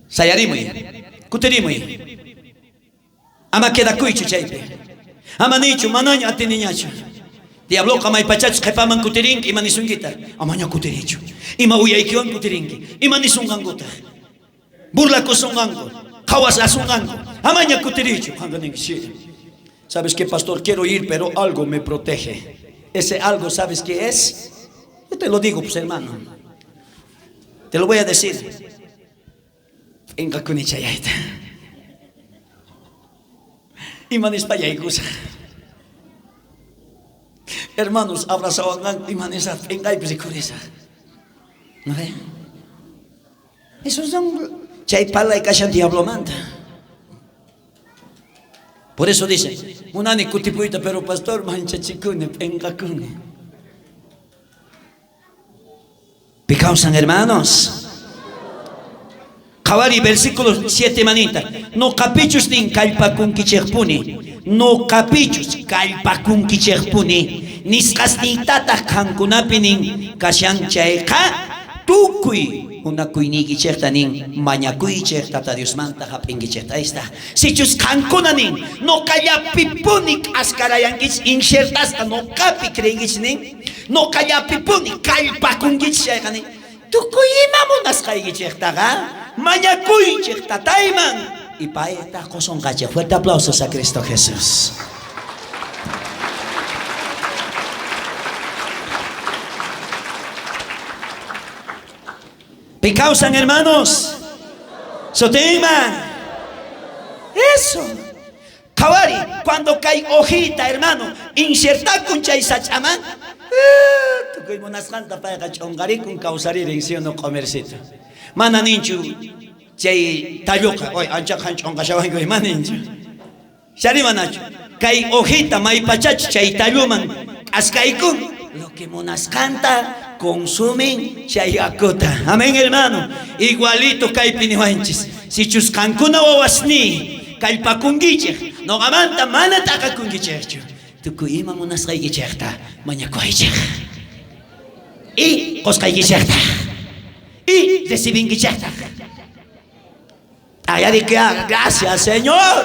Sayarimuy, kutirimuy. Ama quedakuychu chaypi. Ama niychu, manaña atiniñachu. Diabloqa maypachachus qhepaman kutirinki, ima nisunkitaj? Amaña kutirichu. Ima uyaykiwan kutirinki? Ima nisunqankutaj? Burlakusunqanku, qhawasasunqanku. Amaña kutirichu. Qanqa ninki, sí. ¿Sabes qué, pastor? Quiero ir, pero algo me protege. Ese algo, ¿sabes qué es? Yo te lo digo, pues, hermano. Te lo voy a decir. P'enqakuni chayayta. Ima nispa yaykusaj? Hermanos, abrazawanqanku, ima nisaj? P'enqaypi rikhurisaj. ¿No ve? Esos son chay parlay kashan diablomanta. Por eso dice, munani kutipuyta, pero pastor manchachikuni, p'enqakuni. Pi kawsan, hermanos? Qhawariy versículo 7 manita. Noqapichus nin kallpakunkichejpuni. Noqapichus kallpakunkichejpuni. Nisqasniytataj qankunapi nin kashan chayqa tukuy munakuyniykichejta nin mañakuychej Tata Diosmanta jap'inkichejta. Ahí está. Sichus qankuna nin noqallapipuni k'askarayankichej injertasqa noqapi creenkichej nin Noqallapipuni kallpakunkichej chayqa nin, tukuy ima munasqaykichejtaqa mañakuychej Tatayman, y paytaj qosonqachej. Fuerte aplausos a Cristo Jesús. Pi kawsan, hermanos? Sutinman. Eso. Qhawariy, cuando kay hojita, hermano, injertakun chay sach'aman, tukuy munasqanta payqa ch'onqarikun, kawsaririn, sí o no, q'omercito. Mana ninchu chay talluqa, oy, ancha qan ch'onqashawanki, mana ninchu. Chari manachu. Kay hojita maypachachu chay talluman k'askaykun, lo que munasqanta consumen chay yakuta. Amén, hermano. Igualito kaypi niwanchis. Sichus qankuna wawasniy kallpakunkichej, noqamanta mana t'aqakunkichejchu. Tukuy ima munasqaykichejta mañakuwaychej. Y qosqaykichejtaj. Y recibinkichejtaj. Ayariquea, gracias, Señor.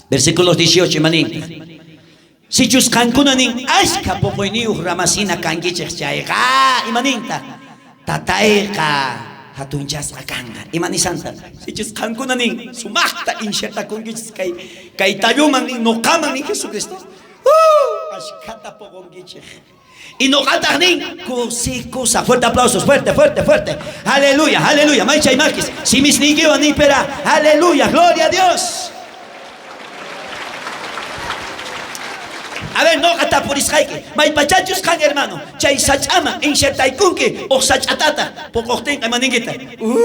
Versículos 18, maninta. Sichus qankuna nin ashkha poqoyniyuq ramasina kankichej chayqa, imaninta? Tatayqa jatunchasqa kanqa. Ima nisanta? Sichus qankuna nin sumaqta injertakunkichis kay kay talluman nin noqaman nin Jesucristo. Ashkhata poqonkichej. Y noqataj nin kusikusaj. Fuerte aplausos, fuerte, fuerte, fuerte. Aleluya, aleluya. Maychay makis. Simisniykiwan niy pera. Aleluya, gloria a Dios. A ver, noqa tapurisqayki. Maypachachus qan, hermano, chay sach'aman injertaykunki uj sach'atata poqojtinqa ima ninkita?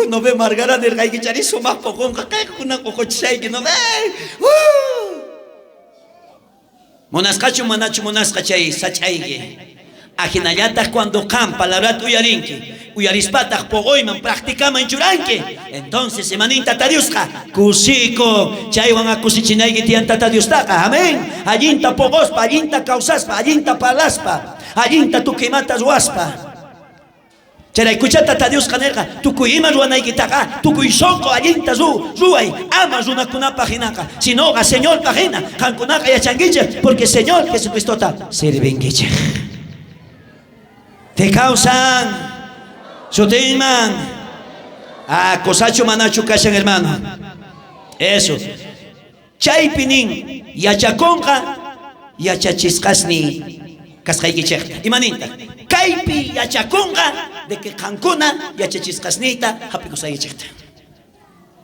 No ve Margarita nirqayki chari sumaq poqonqa kaykunan uquchishayki, no ve. Munasqachu manachu munasqa chay sach'ayki? Ajinallataj cuando qan palabrata uyarinki, uyarispataj poqoyman practicaman churanki, entonces imanin Tata Diosqa kusikun. Chaywan akusichinayki tiyan Tata Diostaqa. Amén. Allinta poqospa, allinta kawsaspa, allinta parlaspa, allinta tukuy imata ruwaspa. Chayraykuchá Tata Diosqa nerqa, tukuy ima ruwanaykitaqa tukuy sonqo allinta ruway, ama runakunapaj jinaqa, sinoqa Señorpaj jina. Qankunaqa yachankichej, porque Señor Jesucristota sirvinkichej. Te kawsan sutinman. Ah, cosachu manachu kashan, hermano. Eso. Chaypi nin, yachakonqa yachachisqasniy kasqaykichejta. Ima nintaj? Kaypi yachakonqa de que qankuna yachachisqasniyta jap'ikusqaykichejta.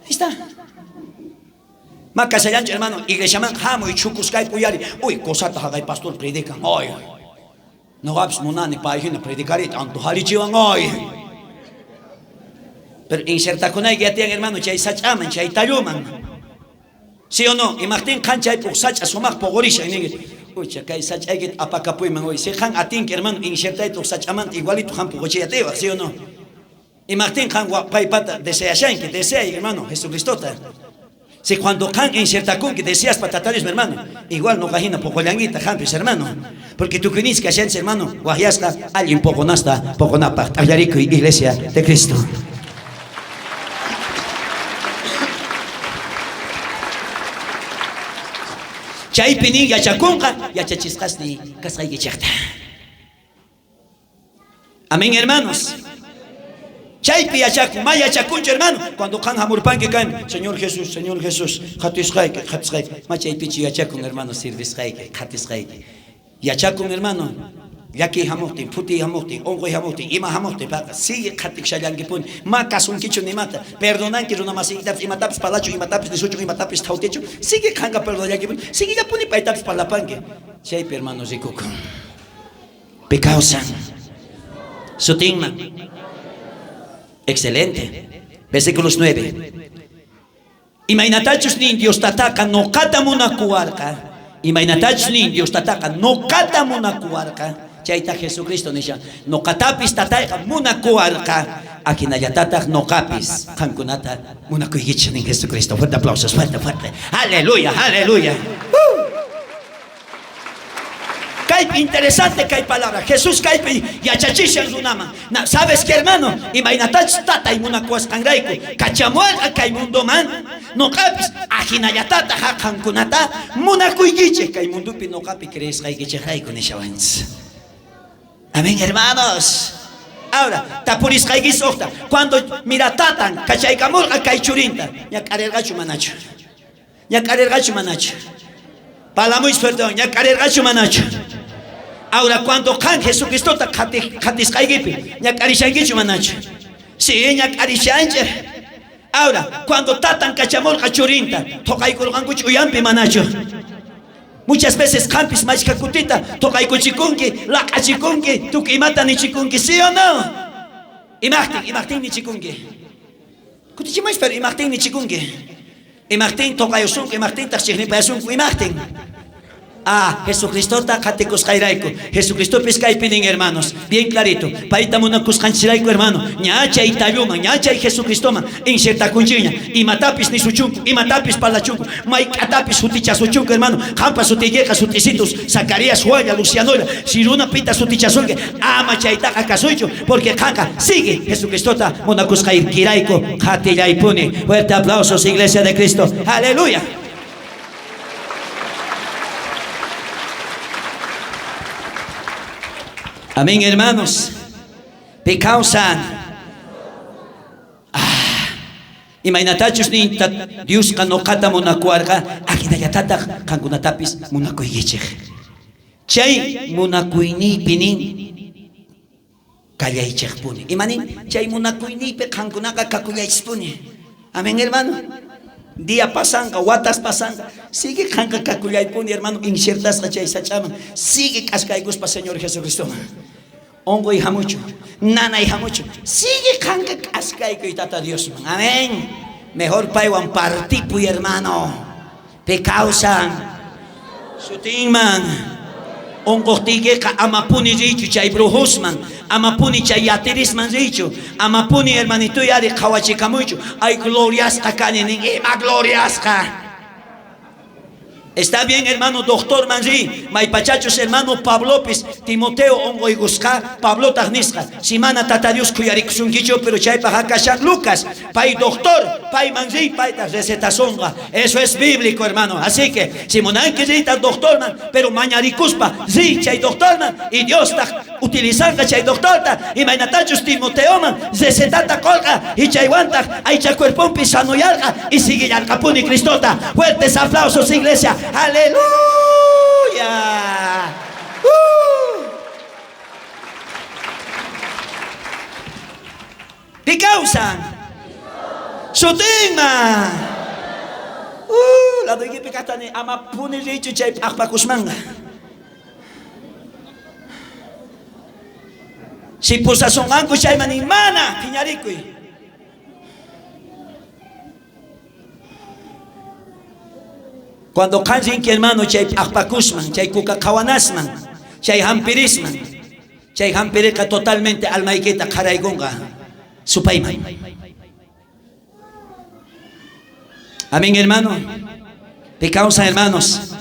Ahí está. Ma kashallanchu, hermano, iglesiaman jamuy chukusqaypi uyari. Uy, cosata jaqay pastor predican. Ay. Noqapis munani pay jina predicariyta, antojarichiwan ay. Pero insertakunayki atiyan, hermano, chay sach'aman, chay talluman. ¿Sí o no? Imajtin qan chay uj sach'a sumaq poqorishan ninki. Ucha, kay sach'aykita apakapuyman hoy. Si qan atinki, hermano, insertayta uj sach'amanta igualito qan poqochiy atiwaj, ¿sí o no? Imajtin qan paypata deseashanki, deseay, hermano, Jesucristota. Si cuando qan insertakunki deseaspa Tata Dios, mi hermano, igual noqa jina poqollanguita qampis, hermano. Porque tukuyninchis kashanchis, hermano, wajyasqa allin poqonasta poqonapaj. T'ajllarikuy, Iglesia de Cristo. Chaypi nin yachakunqa yachachisqasniy kasqaykichejta. Amén, hermanos. Chaypi yachakun, ma yachakunchu, hermano. Cuando qan hamurpanki kan, Señor Jesús, Señor Jesús, qhatisqayki, qhatisqayki. Ma chaypichu yachakun, hermano, sirvisqayki, qhatisqayki. Yachakun, hermano. Llakiy hamojtin, phutiy hamojtin, onqoy hamojtin, ima hamojtin, paqa, sigue qhatikushallankipuni. Ma kasunkichu nimata. Perdonanki runa masiykitapis, imatapis parlachu, imatapis nisuchu, imatapis thawtichu. Sigue qanqa perdonallankipuni. Siguellapuni paytapis parlapanki. Chaypi, hermano, rikukun. Pi kawsan sutinman. Excelente. Versículos 9. Imaynatachus nin Dios Tataqa noqata munakuwarqa. Imaynatachus nin Dios Tataqa noqata munakuwarqa. Chayta Jesucristo nishan. Noqatapis Tatayqa munakuwarqa. Ajinallatataj noqapis qankunata munakuykichej nin Jesucristo. Fuerte aplausos, fuerte, fuerte. Aleluya, aleluya. Kaypi interesante kay palabra. Jesús kaypi yachachishan runaman. Na, ¿sabes qué, hermano? Imaynatachus tatay munakuwasqanrayku kachamuwarqa kay mundoman, noqapis ajinallatataj qankunata munakuykichej kay mundopi noqapi creesqaykichejrayku nishawanchis. Amén, hermanos. Ahora, tapurisqaykis ujta. Cuando mira tatan kachaykamurqa kay churinta, ñak'arirqachu manachu? Ñak'arirqachu manachu? Palamuy suerte, ñak'arirqachu manachu? Ahora, cuando qan Jesucristota qhatisqaykipi, ñak'arishankichu manachu? Sí, ñak'arishanchej. Ahora, cuando tatan kachamurqa churinta, thoqaykurqankuchu uyampi manachu? Muchas veces qampis mashkha kutita thoqaykuchikunki, laq'achikunki, tukuy imata nichikunki, ¿sí o no? Imajtin, imajtin nichikunki? Kutichimuy, pero imajtin nichikunki? Imajtin thoqayusunku, imajtintaq chiqnipayasunku, imajtin? Ah, Jesucristota qhatikusqayrayku. Jesucristopis kaypi nin, hermanos, bien clarito. Payta munakusqanchirayku, hermano, ña chay talluman, ña chay Jesucristoman insertakunchikña. Imatapis nisuchunku, imatapis parlachunku, mayk'atapis sutichasuchunku, hermano. Qampa sutiykiqa sutisitus, Zacarías, Juanlla, Lucianolla. Si runa pita sutichasunki, ama chaytaqa kasuychu, porque qanqa sigue Jesucristota munakusqaykirayku qhatillaypuni. Fuerte aplausos, Iglesia de Cristo. Aleluya. Amén, hermanos. Pi kawsan. Ah, imaynatachus nin Diosqa noqata munakuwarqa, ajinallatataj qankunatapis munakuykichej. Chay munakuyniypi nin kallaychejpuni. Ima nin? Chay munakuyniypi qankunaqa kakullaychispuni. Amén, hermano. Día pasanqa, watas pasanqa. Sigue qanqa kakullaypuni, hermano, insertasqa chay sach'aman. Sigue k'askaykuspa Señor Jesucristoman. Onqoy hamuchu, nanay hamuchu. Sigue qanqa k'askaykuy Tata Diosman. Amén. Mejor paywan partipuy, hermano. Pi kawsan sutinman. Onqojtiykiqa amapuni riychu chay brujosman, amapuni chay yatirisman riychu, amapuni hermanitoy ari qhawachikamuychu. Ay, gloriasqa kani nin, ima gloriasqa. Está bien, hermano, doctor man riy, maypachachus hermano Pablopis Timoteo onqoykusqa, Pablotaq nisqa, si mana Tata Dios khuyarikusunkichu, pero chaypaq akashan Lucas, pay doctor, payman riy, paytaq recetasonqa. Eso es bíblico, hermano. Así que, si munanki riyta doctorman, pero mañarikuspa, riy chay doctorman, y Diostaq utilizanqa chay doctorta, imaynatachus Timoteoman recetata qorqa, y chaywantaq aycha cuerponpi sanoyarqa, y siguillarqapuni Cristota. Fuertes aplausos, iglesia. Aleluya. Pi kawsan sutinman. Laduykipi kajtani amapuni riychu chay p'ajpakusmanqa. Si pusasonqanku chayman nin mana phiñarikuy. Cuando qan rinki, hermano, chay p'ajpakusman, chay kuka qhawanasman, chay hampirisman, chay hampiriqa totalmente almaykita qharaykunqa supayman. Amén, hermano. Pi kawsan, hermanos.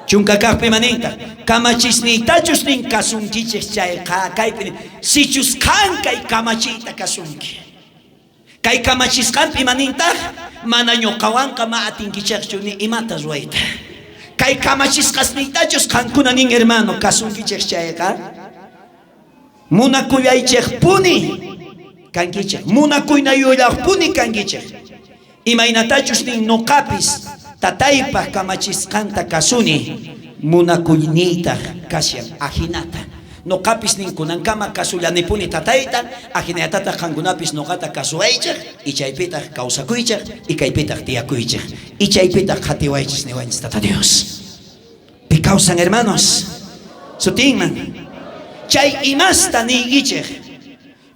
Chunka kajpi imanintaj? Kamachisniytachus nin kasunkichej chayqa, kaypi sichus qan kay kamachiyta kasunki. Kay kamachisqanpi imanintaj? Mana ñuqawanqa ma atinkichejchu ni imata ruwayta. Kay kamachisqasniytachus qankuna nin, hermano, kasunkichej chayqa, munakullaychejpuni kankichej, munakuynayullajpuni kankichej. Imaynatachus nin noqapis tataypaj kamachisqanta kasuni, munakuyniytaj kashan ajinata. Noqapis nin kunankama kasullanipuni tatayta, ajinallatataj qankunapis noqata kasuwaychej, y chaypitaj kawsakuychej, y kaypitaj tiyakuychej, y chaypitaj qhatiwaychis niwanchis Tata Dios. Pi kawsan, hermanos? Sutinman. Chay imasta niykichej,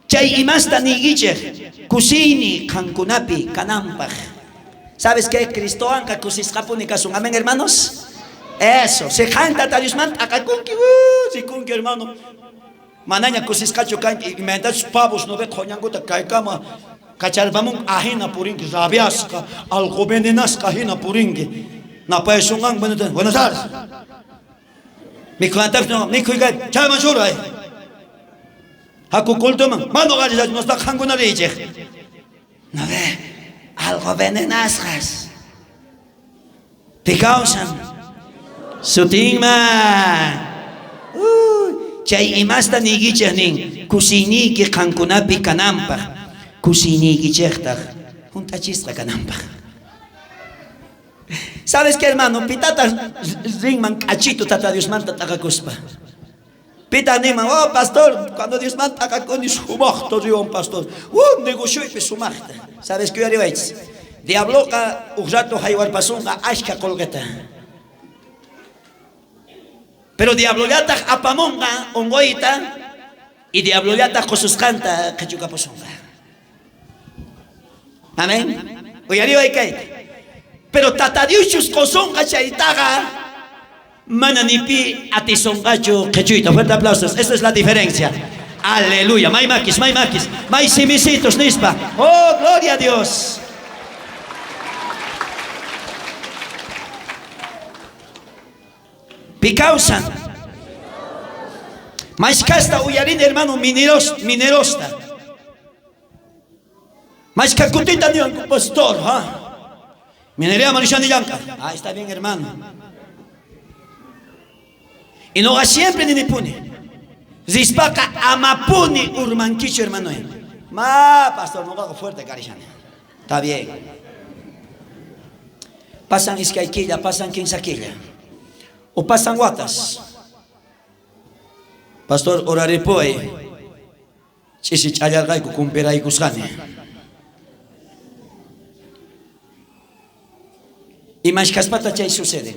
chay imasta niykichej, kusiyniy qankunapi kananpaj. ¿Sabes qué? Cristowanqa kusisqapuni kasun. Amén, hermanos. Eso. Si qan Tata Diosmanta t'aqakunki, rikunki, hermano. Manaña kusisqachu kanki, imaynatachus pavos no ve qhoñankuta kaykama kacharpamun, ajina purinki, rabiasqa, algo venenasqa ajina purinki. Napaysunqan, buenas tardes. Mikhunatapis no, mikhuy kay, chayman churay. Haku cultoman, mano qallisachu, nosta qankuna riychej. No ve, algo venenasqas. Pi kawsan? Sutinman. Chay imasta niykichej nin, kusiyniyki qankunapi kananpaj, kusiyniykichejtaj junt'achisqa kananpaj. ¿Sabes qué, hermano? Pitataj rinman k'achitu Tata Diosmanta t'aqakuspa? Pita ninman, oh pastor, cuando Diosmanta t'aqakuni sumajta riwan pastor. Negocioypi sumajta. ¿Sabes qué uyariwaychis? Diabloqa uj rato jaywarpasunqa ashkha qolqeta. Pero diablollataj apamunqa onqoyta y diablollataj qosusqanta qhechukapusunqa. Amén. Uyariway kayta. Pero Tata Dioschus qosunqa chaytaqa mana ni pi atisonqachu qhechuyta. Fuerte aplausos. Esa es la diferencia. Aleluya. May makis, may makis, may simisitos nispa. Oh, gloria a Dios. Pi kawsan? Mashkhasta uyarini, hermano, mineros, minerosta. Mashkha kutita niwanku, pastor, ha? Minería manishani llanka. Ah, está bien, hermano. Y noqa siempre ninipuni. Rispaqa amapuni urmankichu, hermano. Ma, pastor, noqaqa fuerte karishani. Está bien. Pasan iskay killa, pasan kinsa killa. O pasan watas. Pastor, oraripuway. Ch'isi ch'allarqayku kumpiraykusqani. Imashkaspata chay sucede?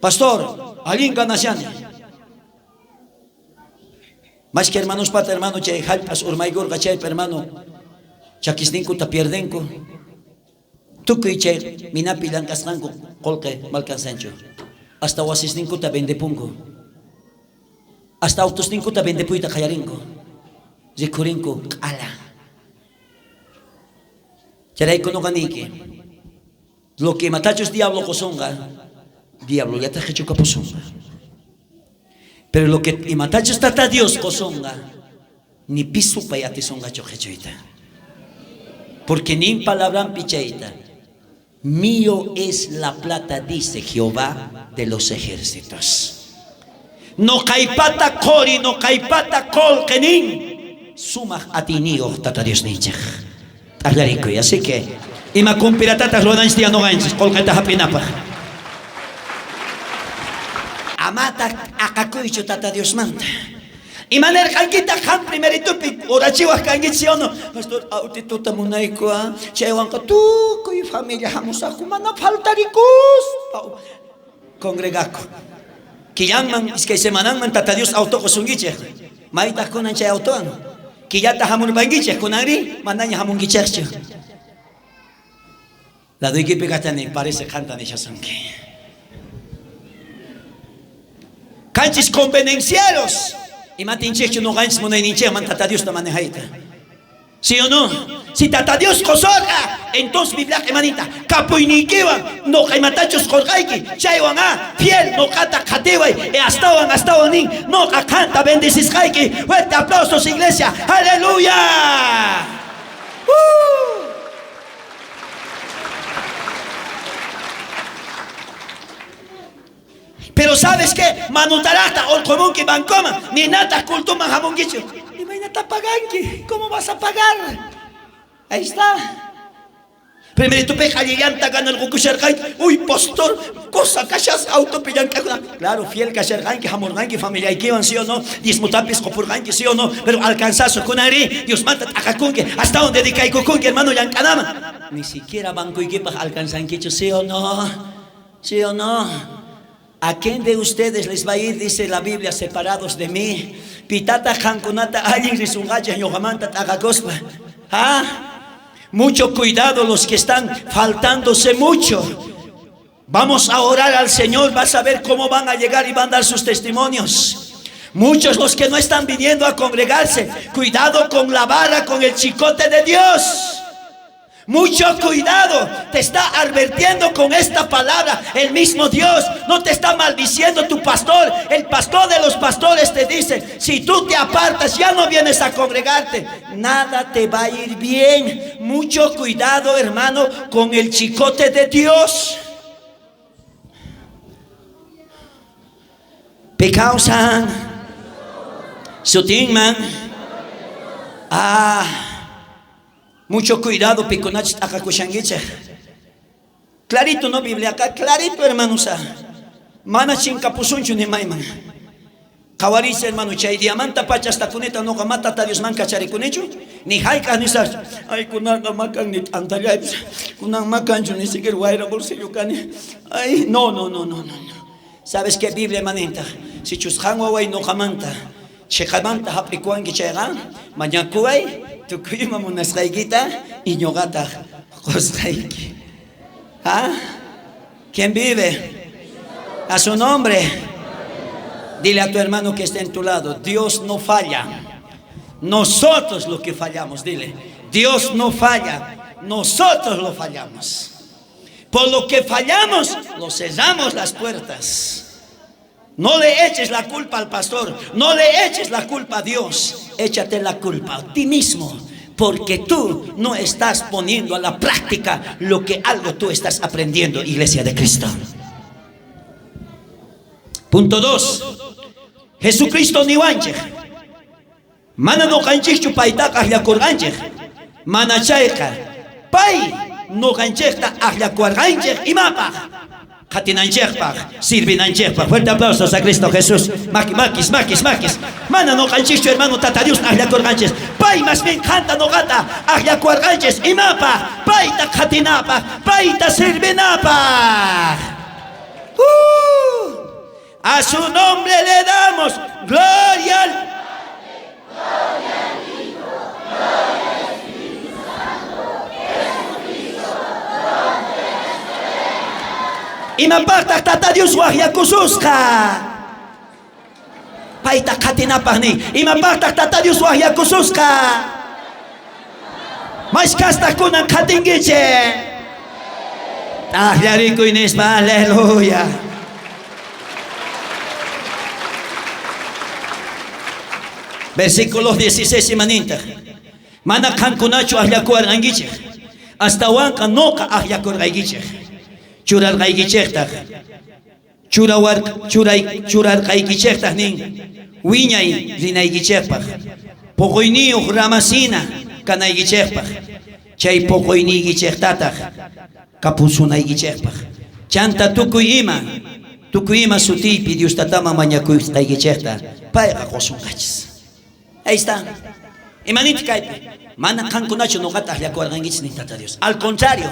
Pastor, allin ganashani. Mashkha hermanospata, hermano, chay jallp'as urmaykorqa chaypa, hermano, chakisninkuta pierdenku. Tukuy chay minapi llank'asqanku qolqe malcansanchu. Hasta wasisninkuta vendepunku. Hasta autosninkuta vendepuyta qallarinku. Rikhurinku q'ala. Chayrayku noqa niyki, lo que imatachus diablo qosonqa, diablollataj qhechukapusunqa. Pero lo que imatachus Tata Dios qosonqa, ni pi supay atisonqachu qhechuyta. Porque nin palabranpi chayta, mío es la plata, dice Jehová de los ejércitos. Noqaypata qori, noqaypata qolqe nin, sumaj atiyniyoj Tata Diosninchej. T'ajllarikuy. Así que, ima kumpiratataj ruwananchis tiyan noqanchis qolqeta jap'inapaj? Amataj t'aqakuychu Tata Diosmanta. Ima nerqankitaj qan primeritupi orachiwaj kankichis, sí o no? Pastor, autituta munayku, ah? Chaywanqa tukuy familia jamusajku, mana faltarikuspa congregaku. Killanman, iskay semananman Tata Dios auto qosunkichej. Maytaj kunan chay autowan? Killata jamurpankichej, kunanrí manaña jamunkichejchu. Laduykipi kajta ni parece qanta nishasunki. Kanchis convenencieros. Imatinchejchu noqanchis munayninchejman Tata Diosta manejayta. ¿Sí o no? Si Tata Dios qosorqa, entonces Bibliaqa imaninta, kapuyniykiwan noqa imatachus qorqayki, chaywan a fiel noqata qhatiway, e astawan astawan nin, noqa qanta bendecisqayki. Fuerte aplausos, iglesia. Aleluya. Pero ¿sabes qué? Manutaraqta orqomunki bancoman, ninataq cultuman hamunkichu. Imaynata paganki? ¿Cómo vas a pagar? Ahí está. Primeritupiqa allillanta ganarqukusharqanki. Uy, pastor, cosa kashas autopi llank'akuna. Claro, fiel kasharqanki, hamurqanki familiaykiwan, sí o no? Diezmotapis qopurqanki, sí o no? Pero alcanzazo kunanri, Diosmanta t'aqakunki, hasta donde dedicaykukunki, hermano, llank'anaman. Ni siquiera bancoykipaq alcanzankichu, sí o no? ¿Sí o no? ¿A quién de ustedes les va a ir, dice la Biblia, separados de mí? Pitata qankunata allin risunqachej ñuqamanta t'aqakuspa. ¿Ah? Mucho cuidado los que están faltándose mucho. Vamos a orar al Señor, vas a ver cómo van a llegar y van a dar sus testimonios. Muchos los que no están viniendo a congregarse, cuidado con la vara, con el chicote de Dios. Mucho cuidado, te está advirtiendo con esta palabra el mismo Dios. No te está maldiciendo tu pastor. El pastor de los pastores te dice, si tú te apartas, ya no vienes a congregarte, nada te va a ir bien. Mucho cuidado, hermano, con el chicote de Dios. Pecausan sutinman. Ah, mucho cuidado, pikunach t'aqakushankichej. Clarito, ¿no? Biblia acá, clarito, hermanos. Mana chinkapusunchu ni mayman. Qhawariysi, hermano, chay diamanta pacha hasta kunita noqa matata Diosman kacharikunichu. Ni hayk'aq nisaq, ay, kunanqa makan ni t'antallaypis, kunan makanchu ni siquiera wayra bolsillo kani. Ay, no, no, no, no, no, no. ¿Sabes qué Biblia maninta? Sichus qan waway noqamanta, cheqamanta hap'ikuwanki chayqa, mañakuway tukuy ima munasqaykita y ñuqataq qusqayki. ¿Ah? ¿Quién vive? A su nombre. Dile a tu hermano que está en tu lado, Dios no falla. Nosotros lo que fallamos, dile. Dios no falla, nosotros lo fallamos. Por lo que fallamos, lo cerramos las puertas. No le eches la culpa al pastor, no le eches la culpa a Dios, échate la culpa a ti mismo, porque tú no estás poniendo a la práctica lo que algo tú estás aprendiendo, Iglesia de Cristo. Punto 2. Jesucristo niwanchej. Mana noqanchejchu paytaqa ajllakurqanchej. Mana chayqa pay noqanchejta ajllakuarqanchej imapaj. Qatinanchejpaj, sirvinanchejpaj. Fuerte aplausos a Cristo Jesús. Makis, makis, makis. Mana noqanchejchu, hermano, Tata Dios ajllakurqanchej. Pay más bien qanta noqata ajllakuarqanchej imapaj. Payta qatinapaj, payta sirvinapaj. A su nombre le damos gloria al Gloria al Hijo, gloria al Espíritu Santo, Jesucristo, donde Imapajtaj Tata Dios wajyakususqa. Payta qatinapaj nin. Imapajtaj Tata Dios wajyakususqa. Mashkastaj kunan qatinkichej. T'ajllarikuy nispa, aleluya. Versículos 16 imanintaj. Mana qankunachu ajllakuwarqankichej. Astawanqa noqa ajllakurqaykichej. Churarqaykichejtaj. Churarqaykichejtaj nin. Wiñay rinaykichejpaj. Poqoyniyuq ramasina kanaykichejpaj. Chay poqoyniykichejtataj kapusunaykichejpaj. Chanta tukuy ima sutiypi Dios tataman mañakusqaykichejta payqa qosunqachis. Ahí está. Imanita kaypi. Mana qankunachu noqata ajllakurqankichis nin Tata Dios. Al contrario,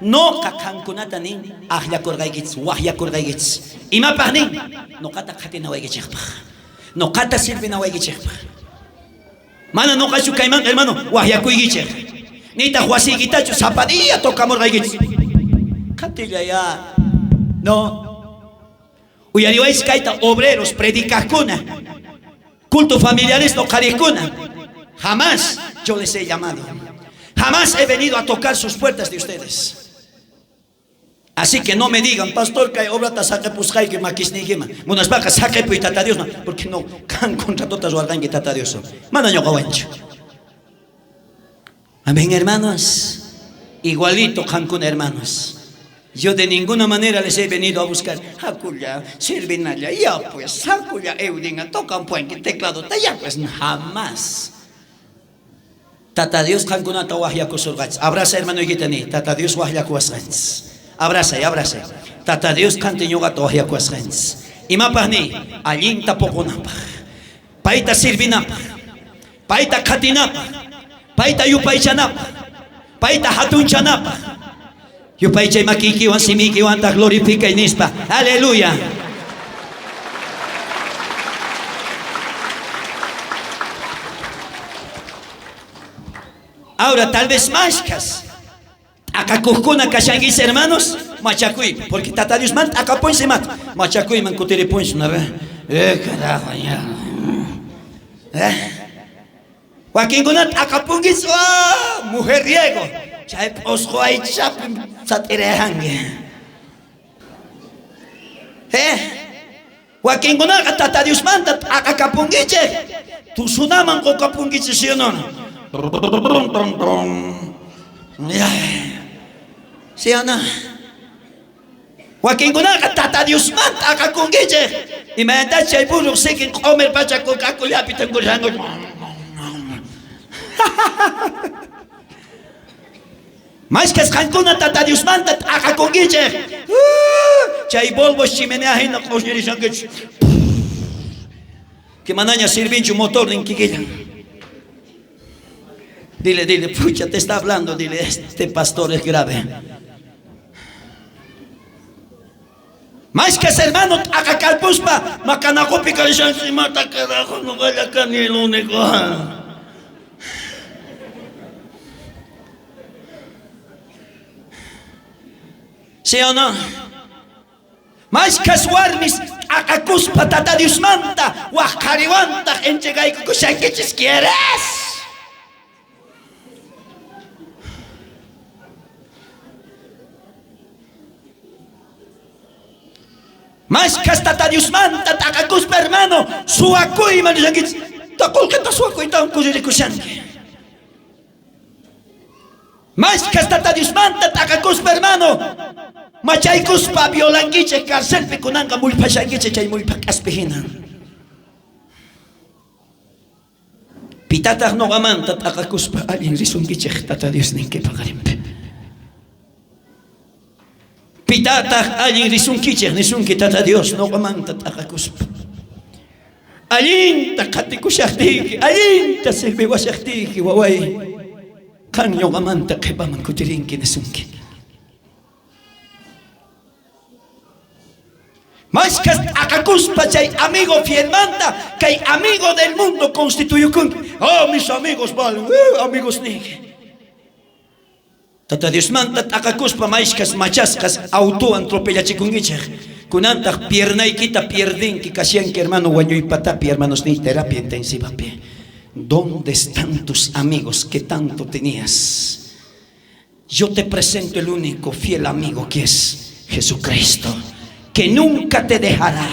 noqa qankunata nin ajllakurqaykichis, wajyakurqaykichis. Imapaj nin noqata qatinawaykichejpaj. Noqata sirvinawaykichejpaj. Mana noqachu kayman, hermano, wajyakuykichej. Nitaq wasiykitachu sapadilla tocamurqaykichis. Qatillaya. No. Uyariwaychis kayta obreros, predicajkuna. Culto familiares no qharikuna. Jamás yo les he llamado. Jamás he venido a tocar sus puertas de ustedes. Así que no me digan, pastor, kay obrata saqepusqayki makisniykiman. Munaspaqa saqepuy Tata Diosman, porque no, kan contratota ruwarqanki Tata Dioswan. Mana ñoqawanchu. Amén, hermanos. Igualito qankuna, hermanos. Yo de ninguna manera les he venido a buscar. Hakulla, sirvinalla, ya pues, hakulla, Eudinga, tocan puenque, teclado, ya pues, jamás. Tata Dios qankunata wajyakusurqanchis. Abraza hermanoykita ni, Tata Dios wajyakuwasqanchis. Abraza, abraza. Tata Dios qanta ñuqata wajyakuwasqanchis. Imapaq ni, allinta poqonapaq. Payta sirvinapaq. Payta qhatinapaq. Payta yupaychanapaq. Payta hatunchanapaq. Yupaychay makiykiwan simiykiwantaq glorificay nispa. Aleluya. Ahora tal vez mashkas. T'aqakuqkuna kashankis hermanos, machakuy, porque Tata Dios man t'aqapunsi mat. Machakuyman kutiripunsi, ¿no? Carajo, ya. Wakinkuna t'aqapunkis, oh, mujeriego. Chay p'usqu aychapi sat'irayanki. Wakinkunaqa Tata Diosmanta t'aqakapunkichej. Tusunaman qokapunkichej, ¿sí o no? ¿Sí o no? Wakinkunaqa Tata Diosmanta t'aqakunkichej. Imaynatachus chay burruq sikin q'omer pacha kukakullapi tunkushanku. Mashkas qankuna Tata Diosmanta t'aqakunkichej. Chay Volvo chimenea hina q'osñirishankichej. Que manaña sirvinchu motornin kikillan. Dile, dile, pucha, te está hablando, dile, este pastor es grave. Mashkas hermano, t'aqakalpuspa, makanakupi karishanki, mata carajo, no vaya acá ni el único. ¿Sí o no? Mashkas warmis t'aqakuspa Tata Diosmanta, waj qhariwantaq entregaykukushankichis, ¿quieres? Mashkas Tata Diosmanta t'aqakuspa hermano, suwakuyman nishankichis, taqulqita suwakuytawan kusirikushanki. Mashkas Tata Diosmanta t'aqakuspa hermano, machaykuspa violankichej carcelpi kunanqa mullpashankichej chay mullpa k'aspi hina. Pitataq noqamanta t'aqakuspa allin risunkichej Tata Dios ninki paqarinpi. Pitataq allin risunkichej nisunki Tata Dios noqamanta t'aqakuspa. Allinta qhatikushaqtiyki, allinta sirviwashaqtiyki waway. Qan ñuqamanta qhipaman kutirinki nisunki. Mashkas t'aqakuspa chay amigo fielmanta, kay amigo del mundo constituyukunki. Oh, mis amigos valen, amigos niyki. Tata Diosmanta t'aqakuspa mashkas machasqas autowan tropellachikunkichej. Kunantaq piernaykita pierdinki kashanki hermano wañuypatapi hermanos niy terapia intensivapi. ¿Dónde están tus amigos que tanto tenías? Yo te presento el único fiel amigo que es Jesucristo, que nunca te dejará,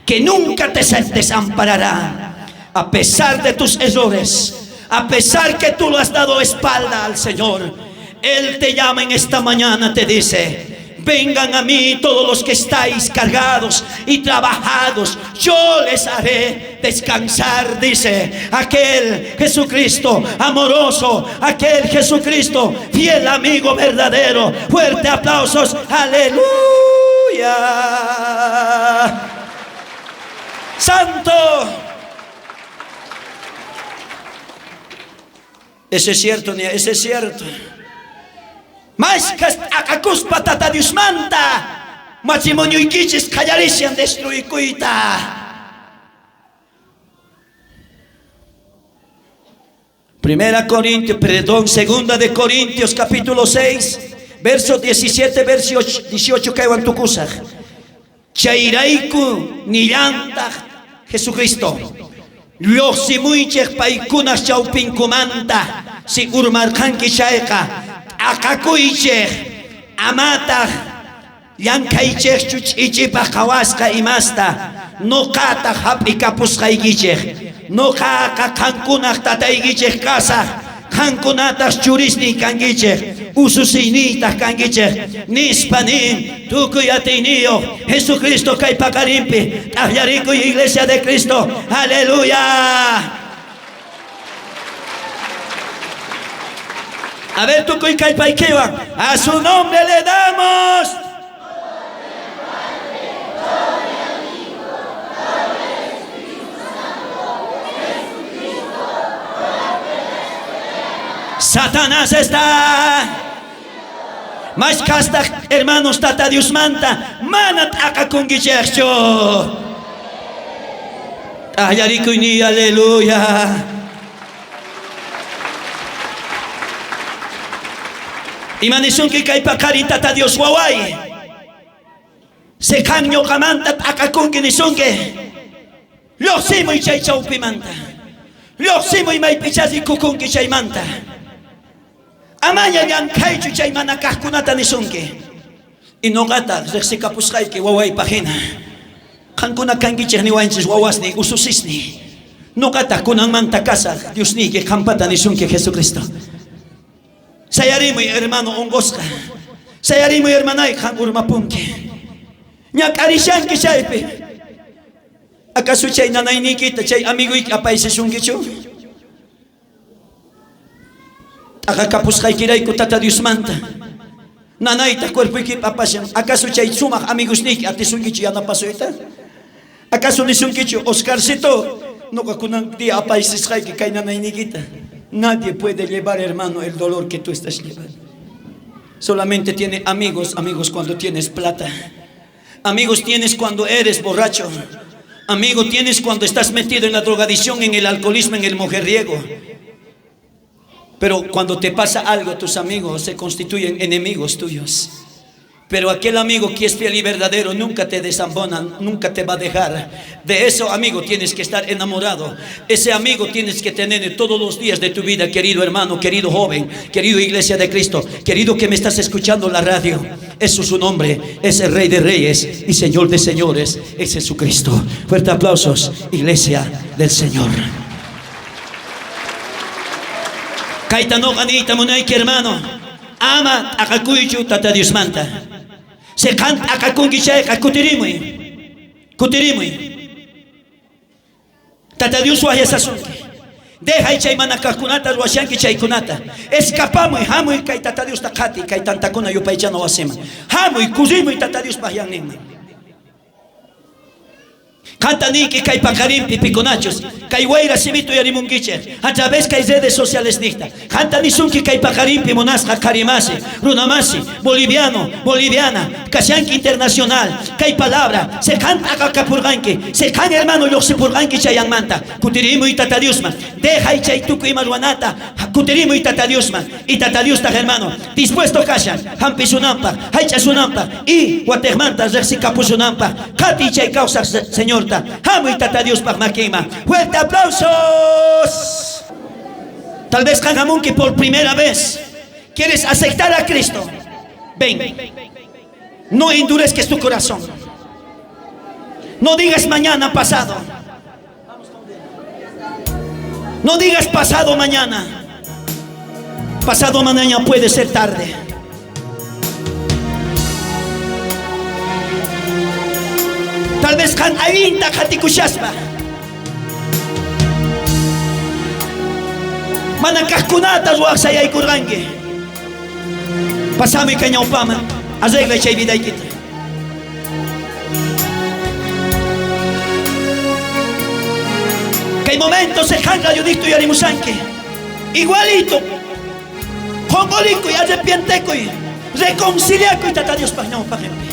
que nunca te desamparará, a pesar de tus errores, a pesar que tú lo has dado espalda al Señor. Él te llama en esta mañana, te dice: vengan a mí todos los que estáis cargados y trabajados, yo les haré descansar, dice aquel Jesucristo amoroso, aquel Jesucristo fiel amigo verdadero. Fuerte aplausos, aleluya. Santo. Ese es cierto, nia, ese es cierto. Mashkas t'aqakuspa Tata Diosmanta matrimonioykichis qallarishan destruykuyta. Primera Corintios, perdón, segunda de Corintios capítulo 6, verso 17, verso 18, kaywan tukusaj. Chayrayku nillantaq Jesucristo. Llojsimuychej paykunaj chawpinkumanta, si urmarqanki chayqa, t'aqakuychej, amataj llankhaychejchu ch'ichipaj qhawasqa imasta, noqataj jap'ikapusqaykichej. Noqaqa qankunaj tataykichej kasaj, qankunataj churisniy kankichej, ususiyniytaj kankichej, nispa nin tukuy atiyniyoj Jesucristo kay paqarinpi. T'ajllarikuy, Iglesia de Cristo. Aleluya. A ver, tukuy kallpaykiwan, a su nombre le damos. Satanás está. Mashkhastaj hermanos Tata Diosmanta mana t'aqakunkichejchu. T'ajllarikuyniy, aleluya. Ima nisunki kay paqarin Tata Dios waway? Seqan ñoqamanta t'aqakunki nisunki. Llojsimuy chay chawpimanta. Llojsimuy maypichá rikukunki chaymanta. Amaña llankhaychu chay mana kajkunata nisunki. Y noqata rejsikapusqayki wawaypaj jina. Qankuna kankichej niwanchis wawasniy, ususisniy. Noqataj kunanmanta kasaj Diosniyki qanpata nisunki Jesucristo. Sayarimuy hermano onqosqa. Sayarimuy hermanay qan urmapunki. Ñak'arishanki chaypi. ¿Acaso chay nanayniykita chay amigoyki apaysisunkichu? T'aqakapusqaykirayku Tata Diosmanta. Nanayta cuerpoykipi apashan. ¿Acaso chay sumaj amigosniyki atisunkichu yanapasuyta? ¿Acaso nisunkichu, Oscarcito, noqa kunan día apaysisqayki kay nanayniykita? Nadie puede llevar, hermano, el dolor que tú estás llevando. Solamente tiene amigos, amigos cuando tienes plata. Amigos tienes cuando eres borracho. Amigo tienes cuando estás metido en la drogadicción, en el alcoholismo, en el mujeriego. Pero cuando te pasa algo, tus amigos se constituyen enemigos tuyos. Pero aquel amigo que es fiel y verdadero nunca te desambona, nunca te va a dejar. De eso, amigo, tienes que estar enamorado. Ese amigo tienes que tener todos los días de tu vida, querido hermano, querido joven, querido Iglesia de Cristo, querido que me estás escuchando en la radio. Eso es su nombre, es el Rey de Reyes y Señor de Señores, es Jesucristo. Fuerte aplausos, Iglesia del Señor. Kayta noqa niyta munayki, hermano. Ama t'aqakuychu Tata Diosmanta. Si qan t'aqakunki chayqa kutirimuy. Kutirimuy. Tata Dios wajyasasunki. Dejay chay mana kajkunata ruwashanki chaykunata. Escapamuy, hamuy kay Tata Diosta qhati, kay tantakuna yupaychana wasiman. Hamuy, kurimuy Tata Diospaj yanninman. Qanta niyki kay paqarinpi pikunachus kay wayra simita uyarimunkichej a través kay redes sociales niqta. Qanta nisunki kay paqarinpi munasqa qharimasi, runamasi, boliviano, boliviana, kashanki internacional, kay palabra, se qan t'aqakapurqanki, se qan hermano llojsipurqanki chayanmanta, kutirimuy Tata Diosman, dejay chay tukuy ima ruwanata, kutirimuy Tata Diosman, y Tata Diostaj hermano, dispuesto kashan, hampisunanpaj, haych'asunanpaj, y watejmanta rejsikapusunanpaj, qhatiy chay kawsaj Señorta, hamuy Tata Diospaj makinman. Fuerte aplausos. Tal vez qan hamunki por primera vez. ¿Quieres aceptar a Cristo? Ven. No endurezques tu corazón. No digas mañana pasado. No digas pasado mañana. Pasado mañana puede ser tarde. Tal vez qan allinta qhatikushaspa mana kajkunata ruwaj sayaykurqanki. Pasamuy kay ñawpaman, arreglay chay vidaykita. Kay momento se qan radiodicto uyarimushanki. Igualito qonqorikuy, arrepientekuy, reconciliakuy Tata Diospaj ñawpaqenpi.